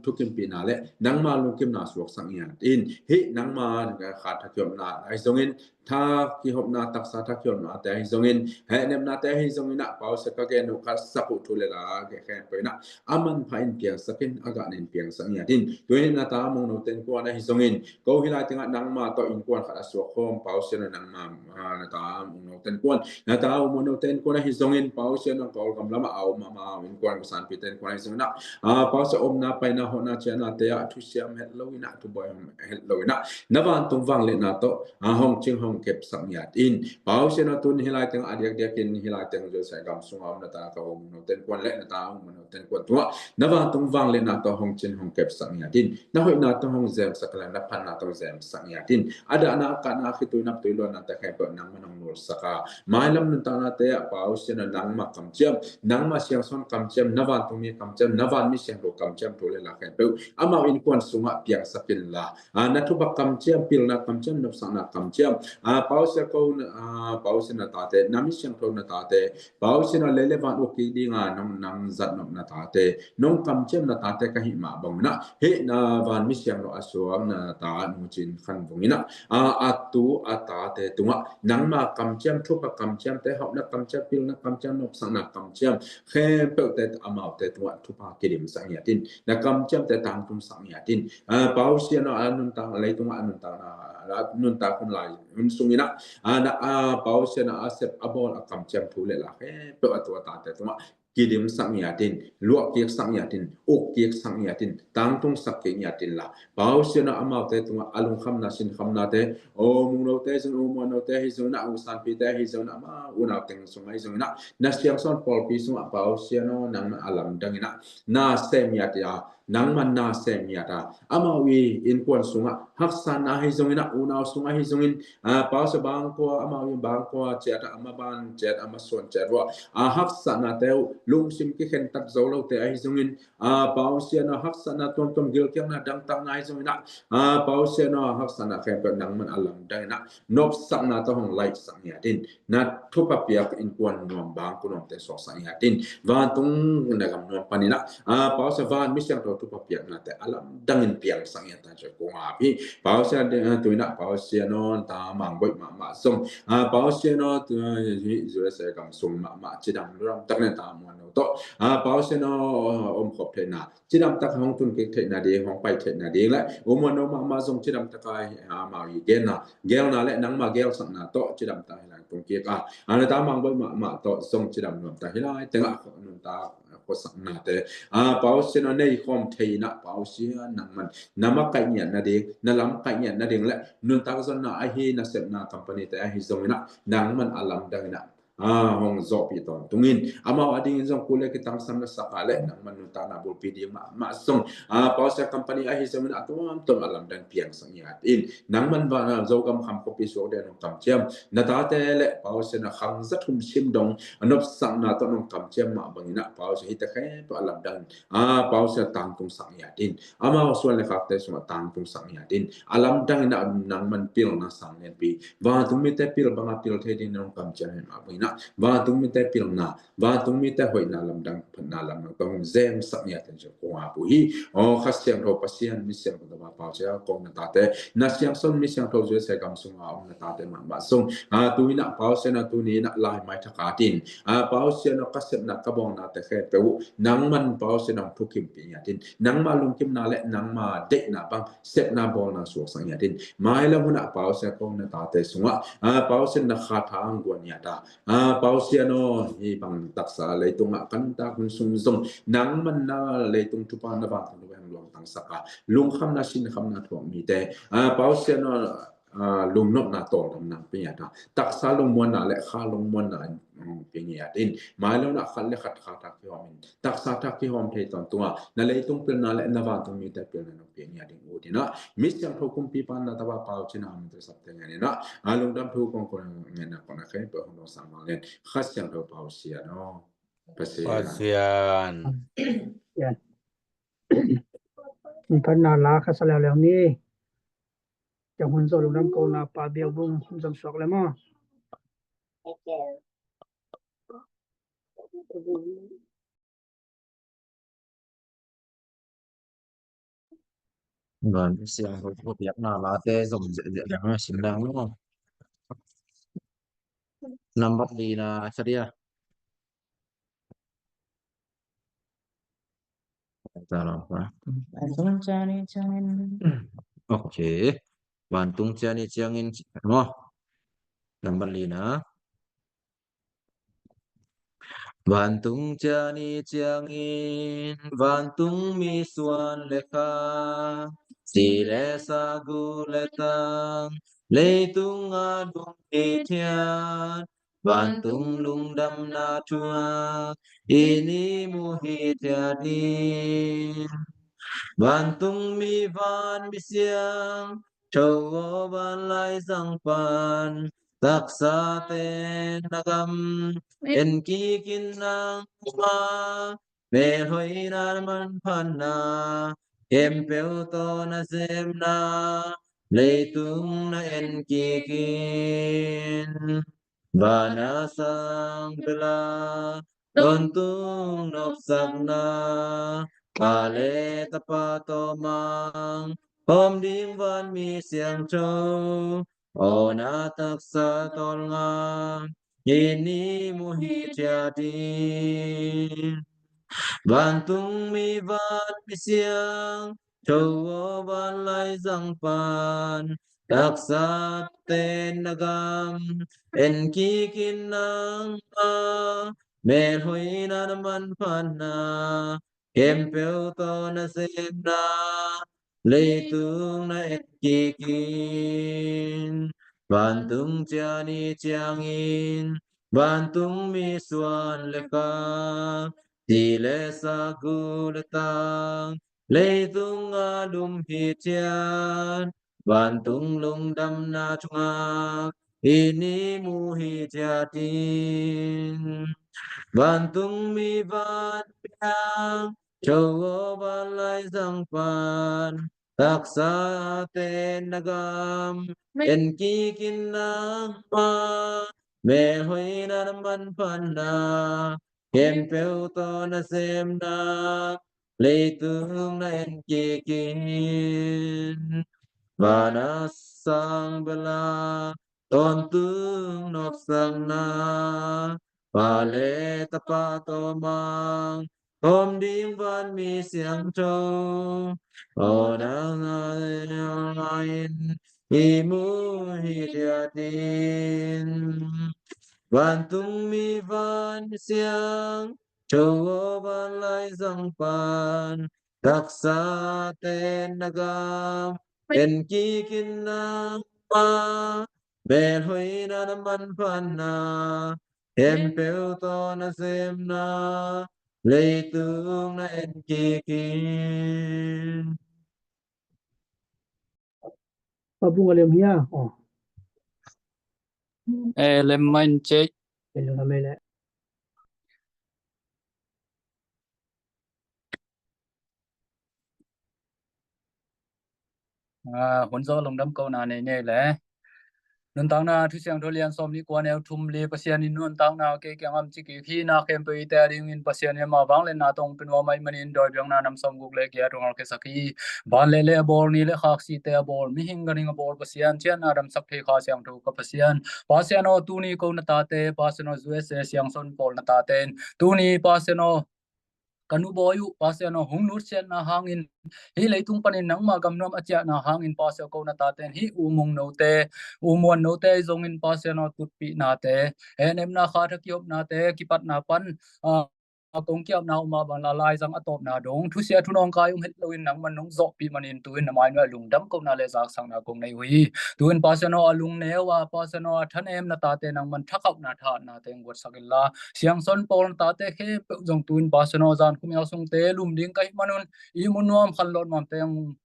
thukimpihna le nangma lungkimna suaksak ngiat in, hih nangma kha tha kihopna ahi zongin, tha kihopna, taksa tha kihopnate ahi zongin, hehnepnate ahi zongin ah, Pau Sian, ka gen uh, ka sak uh thu le la khempeuh in ah a manpha in piangsak in, a gah nen piangsak ngiat in. Tu in ah na ta Mungno Ten Kuan ahi zongin, ko hih lai tengah nangma tawh innkuan khat a suak khawm Pau Sian aw, nangma, a, na ta Mungno Ten Kuan, na ta uh Mungno Ten Kuan ahi zongin, Pau Sian aw, Kawlgam lamah a om ama innkuan, Gusanpi Ten Kuan ahi zongin ah, a, Pau Sian aw, omna paina hawhna cianate ah thusiam het lo in ah, thubawi het lo in ah, na vantung vangliatna tawh, a, hong cing hong kepsak ngiat in. Pau Sian aw, tun hih lai tengah a diakdiakin hih lai teng U S A gam sungah om na ta ka u Mungno Ten Kuan le na ta u Mungno Ten Kuan tungah na vantung vangliatna tawh hong cin hong kepsak ngiat in. Na hoihna tawh hong zemsak le na phatna tawh hong zemsak ngiat in. A dahna, a kahna, a khitui, naptui, luannate khempeuh nangman hong nulsak a, mailam nuntaknate ah Pau Sian aw, nangma kamciam, nangma siangsawn kamciam, na vantungmi kamciam, na vanmi siangtho kamciam thu le la khempeuh amau innkuan sungah piangsak inla, a, na thupha kamciam, pilna kamciam, nopsakna kamciam, a, Pau Sian aw, ko, a, Pau Sian aw, na tate, na misiangtho na tate, Pau Sian aw, lei le van uk kik dinga nong, nang zatnop na tate, nong kamciam na tate ka hih mah bangin ah, hih na van misiangtho a suak na ta Nu Cin Khan Vung in ah, a, a tu a tate tungah nangma kamciam, thupha kamciamte, hauhna kamciam, pilna kamciam, nopsakna kamciam khempeuhte, amaute tungah thupha kidimsak ngiat in, na kamciamte tangtungsak ngiat in. A, Pau Sian aw, a nuntak, leitungah a nuntakna, a nuntak hun lai hun sungin ah, a, na, a, Pau Sian aw, a sep a bawl a kamciam thu le la khempeuh a tu a tate tungah kidimsak ngiat in, luahkiksak ngiat in, ukkiksak ngiat in, tangtungsak kik ngiat in la, Pasian aw amaute tungah a lungkhamna sinkhamnate, aw mungnote zong, aw muannote ahi zongin ah, aw sanpite ahi zongin ah, amau unau teng sungah ahi zongin ah, na siangsawn pawlpi sungah Pasian aw nangman a lamdangin ah na sem ngiat in ah, nangman na sem ngiat a, amau i innkuan sungah haksatna ahi zongin ah, unau sungah ahi zongin, a, Pasian bangkua, amau i bangkua ciat ah, ama ban ciat, ama suan ciat uah a haksatnate uh lungsim kikhentat zo lote ahi zongin, a, Pasian aw haksatna tuamtuam, gilkialna, dangtakna ahi zongin ah, a, Pasian aw haksatna khempeuh nangman a lamdangin ah nopsakna tawh hong laihsak ngiat in, na thupha piak innkuan nuam, bangkua nuamte suaksak ngiat in, vantung na gam nuam panin ah, a, Pasian van mi siangtho thupha piaknate a lamdangin piangsak ngiat ta ci kong ap hi. Pasian, a, tu-in ah Pasian aw ta Mang Boih mahmah zong, a, Pasian aw tu, a, hi U S A gam sung mahmah cidam luadam tak na ta muanno tawh, a, Pasian aw omkhop theihna, cidam tak hong tun kik theihna ding, hong pai theihna ding le, u muanno mahmah zong cidam tak a, a, amau i genna, gelna le nangma gelsakna tawh cidam tak hi lai tung kik a, a, na ta Mang Boih mahmah tawh zong cidam nuam ta hi lai tengah nuntak khuasaknate, a, Pasian aw nei khawm thei in ah, Pasian nangman na makaih ngiat nading, na lamkaih ngiat nading le nuntak zonna ahi nasepna company te ahi zongin ah nangman a lamdangin ah, a, hong zawhpih tawntungin, amau adingin zong kul le kitangsamna sak a le nangman nuntakna bulpi ding mahmah zong, a, Pasian company ahi zongin ah tuamtuam a lamdang piangsak ngiat in, nangman va, a, Zogam kham khuapi suak den nong kamciam na tate le Pasian aw khang za thum sim dong a nopsakna tawh nong kamciam mah bangin ah Pasian aw hihte khempeuh a lamdang, a, Pasian aw tangtungsak ngiat in, amau suan le khakte sungah tangtungsak ngiat in, a lamdangin ah nangman pilna sang lianpi, vantung mite pil banga pil thei ding nong kamciam hi mah bangin ah vantung mite pilna, vantung mite hoihna lamdang, phatna lamdang tawh hong zemsak ngiat in ci kong ap uh hi. Aw Kha Siangtho Pasian, mi siangtho tapa Pasian aw, kong na tate, na siangsawn mi siangtho U S A gam sunga om na tate mahmah zong, a, tu-in ah Pasian aw tuni-in ah laimai thak at in, a, Pasian aw ka sepna ka bawngnate khempeuh uh nangman Pasian aw hong thukimpih ngiat in, nangma lungkimna le nangma deihna bang sepna bawlna suaksak ngiat in, mailam hunah Pasian aw kong na tate sungah, a, Pasian aw na kha tha hong guan ngiat a, a, Pasian aw hih bang taksa leitungah ka nuntak hun sung zong nangman na leitung thupha, na vantung thupha hong luangtangsak a, lungkhamna sinkhamna thuak mite, a, Pasian aw, a, lungnopna tawldamna pia ngiat a, taksa lungmuanna le kha lungmuanna, um, pia ngiat in, mailam hunah khat le khat kha tha kihawm in, taksa tha kihawm thei tawntunga na leitung pilna le na vantung mite pilna nong pia ngiat ding uh hi in ah, mi siangtho kumpipa na tapa Pasian aw mite sapte ngiat in ah, a, lungdam thu kong ko ngiat in ah, kong na khempeuh hong dong sang mang lian Kha Siangtho Pasian aw. Pasian. Pasian. Pasian. Min phatna la khat sa leuleu ni. Ciang hun zo lungdam kona Pa Biak Vung hun zom suak le maw. Van siang ho ko piak na late zom zia zia dang sim dang lo. Nambat li na sadia. Ta lo pa. Vantung ciani ciangin. Ok. Vantung ciani ciangin mo. Nambat li na. Vantung ciani ciangin, vantung mi suan le kha, si le sa, gu le tang, leitung a dong hithiat, vantung lungdamna thuak, i ni mu hithiat in. Vantung mi van mi siang, tho aw van lai zang pan, taksa ten na gam en kik in nangma, melhoihna manphatna khempeuh tawh na sepna, leitung na en kik in. Van a sang bel a tawntung nopsakna, Pa le Tapa tawh mang, hawm ding van mi siangtho, aw na taksa tawlnga, i ni mu hithiat in. Vantung mi van mi siang, tho aw van lai zang pan, taksa ten na gam en kik in nangma, melhoihna na manphatna, khempeuh tawh na sepna, leitung na en kik in. Vantung cian i ciangin, vantung mi suan le khak, ci le sa, gu le tang, leitung a lum hi ciat, vantung lungdamna thuak i ni mu hi ciat in. Vantung mi van piang, tho aw vanlaizang pan, taksa ten na gam en kik in. Nangmah melhoihna na manphatna, khempeuh tawh na sepna, leitung na en kik in. Van a sang bel a tawntung nopsakna, Pa le Tapa tawh Mang, khawm ding vanmi siangtho, aw nang a in i mu hi ciat in. Vantung mi van siang, tho aw vanlaizang pan, taksa ten na gam en kik in. Nangmah melhoihna na manphatna, khempeuh tawh na sepna, leitung na en kik in. Pabung a lem hia? Oh. Eh, lem main cek. Lem main le. Ah, hun zawh lungdam kohna nei nei le. Nuntakna Thusiangtho lian sawm nih kua neu thum li. Pasian in nuntakna kei kiang a om ci kik hi. Na khempeuh i te a dingin Pasian in ama vangliatna tawh hong pia nuam ahih manin dawi biakna nam sawmguk le giat hong halkhiasak hi. Van le lei a bawl, ni le khak, sihte a bawl, mihing ganhing a bawl Pasian, ciatna damsak thei Kha Siangtho ka Pasian. Pasian aw, tuni ko na tate, Pasian aw, U S A Siangsawn pawl na tate in tuni Pasian aw, ka nu bawi uh Pasian aw, hong nutsiatna hangin, hih leitung panin nangmah gamnuam a ciahna hangin Pasian aw, ko na tate in hih U Mung note, U Muan note ahi zongin Pasian aw, tutpihnate, hehnepna, kha tha kihopnate, kipatna pan, ah, kong kiamna om a, van la laizang a tawpna dong, thusia thunawng kai om het loin nangman nong zawhpih manin tu-in na mai nuai lungdam kohna le zaksakna kong nei uh hi. Tu-in Pasian aw, a lungneu a, Pasian aw, a thanem na tate nangman thakauhna thahatnate hong guatsak inla, Siangsawn pawl na tate khempeuh zong tu-in Pasian aw, zan khum iau sungte lum ding ka hih manun ihmu nuam khanlawh nuamte hong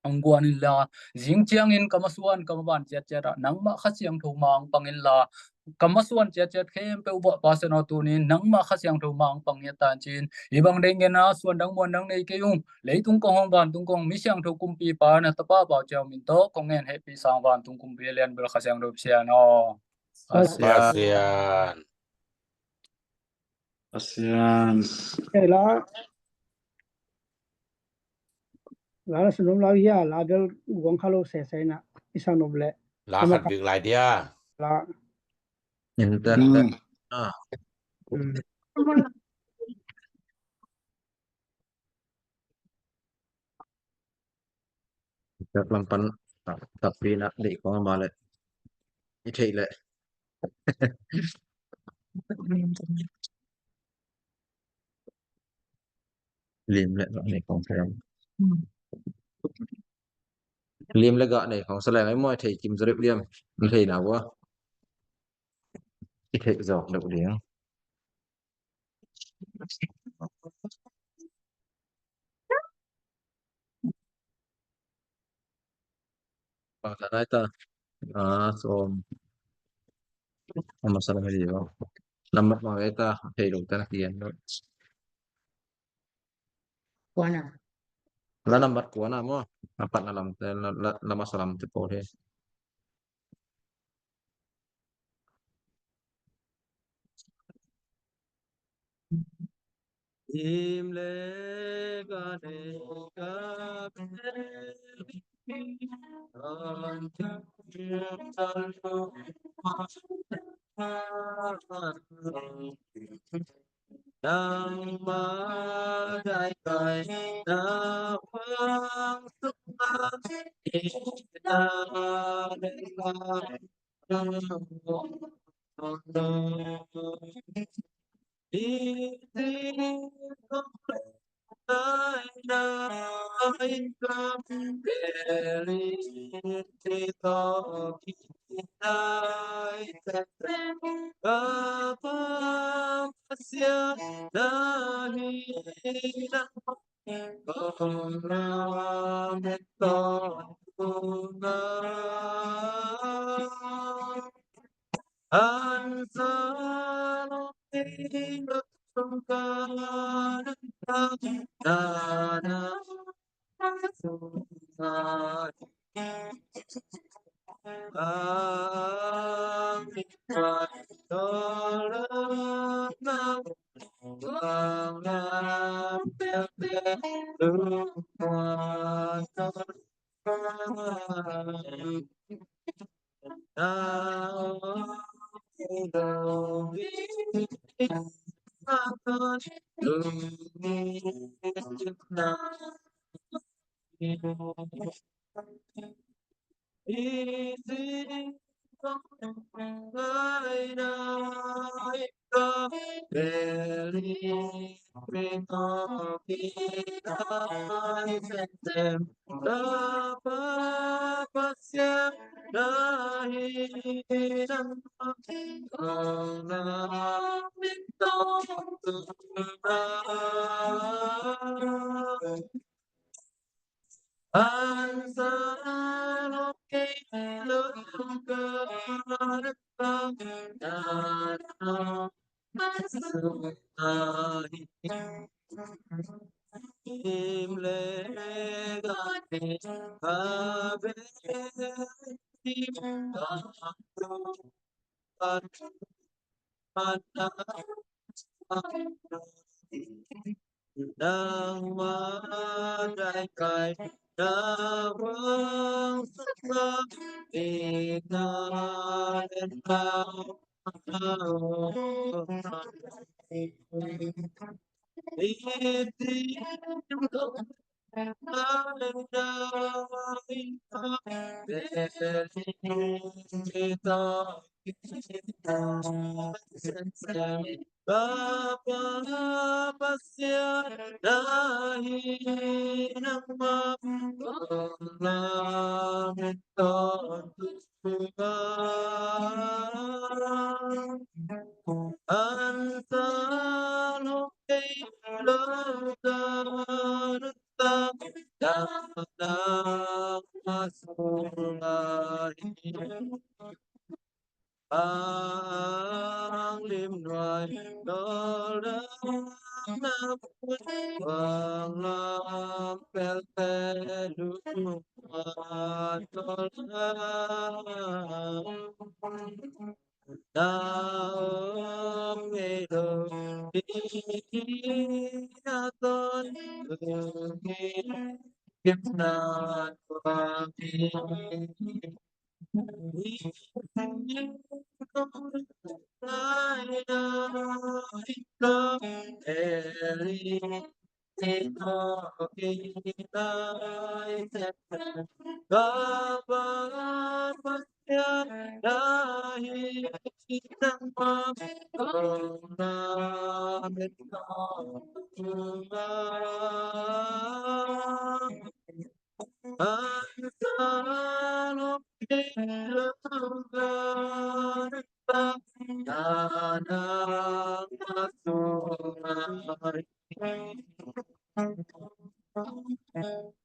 hong guan inla, zing ciangin ka masuan ka maban ciatciat ah nangmah Kha Siangtho ma hong pang inla, ka masuan ciatciat khempeuh uah Pasian aw, tuni-in nangmah Kha Siangtho ma hong pang hi ta in ci-in, hih bang deih ngen a suan dang muan dang nei kei ung. Leitung kong hong, vantung kong, mi siangtho kumpipa na tapa Pau Ciau min tawh kong ngen, hehpihsa vantung kumpi a lian bel Kha Siangtho Pasian aw. Pasian. Pasian. Pasian. Kei la. La na sa nuam lai hia, la bel guang kha lo sese na, i sa nop leh. La khat bik lai dia. La. Inter. Hmm. Ah. Hmm. Lam pan, ah, tapi na deih khong ama leh. I theih leh. Lim le gah nei khong sa leng. Lim le gah nei khong sa leng, ai maw, i theih kim zaw deuh liam. I theih na ua. I theih zawk deuh liam. Bang ta nai ta. Ah, sawm. Ama sa lam hi lo. Lammat ma ve ta, thei lo ta na kian lo. Kuana. La nambat kuana maw. Nambat na lam te, la, la, lama sa lam te po he. Im le ka ne ka Nangmah kaikai na huang sungah, i na lengmah.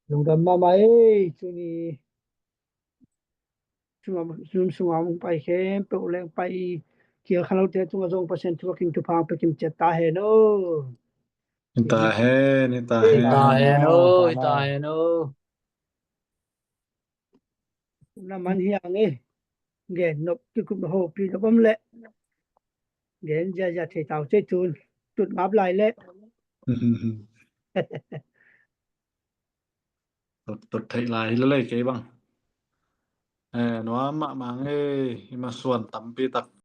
Lungdam mahmah ei, tuni sungah, Zoom sungah hong pai khempeuh leng pai kial khan lote tungah zong Pasian thu a kim thupha hong pia kim ciat ta hen aw. Hi ta hen, hi ta hen. Hi ta hen aw, hi ta hen aw. Na man hiang e. Gen nop kikum nop hopi nop om leh. Gen ziazia thei tau cei tun. Tut ngap lai leh. Tut, tut theih lai hi lelei kei bang. Eh, nuam mahmah ngei, i masuan tampi tak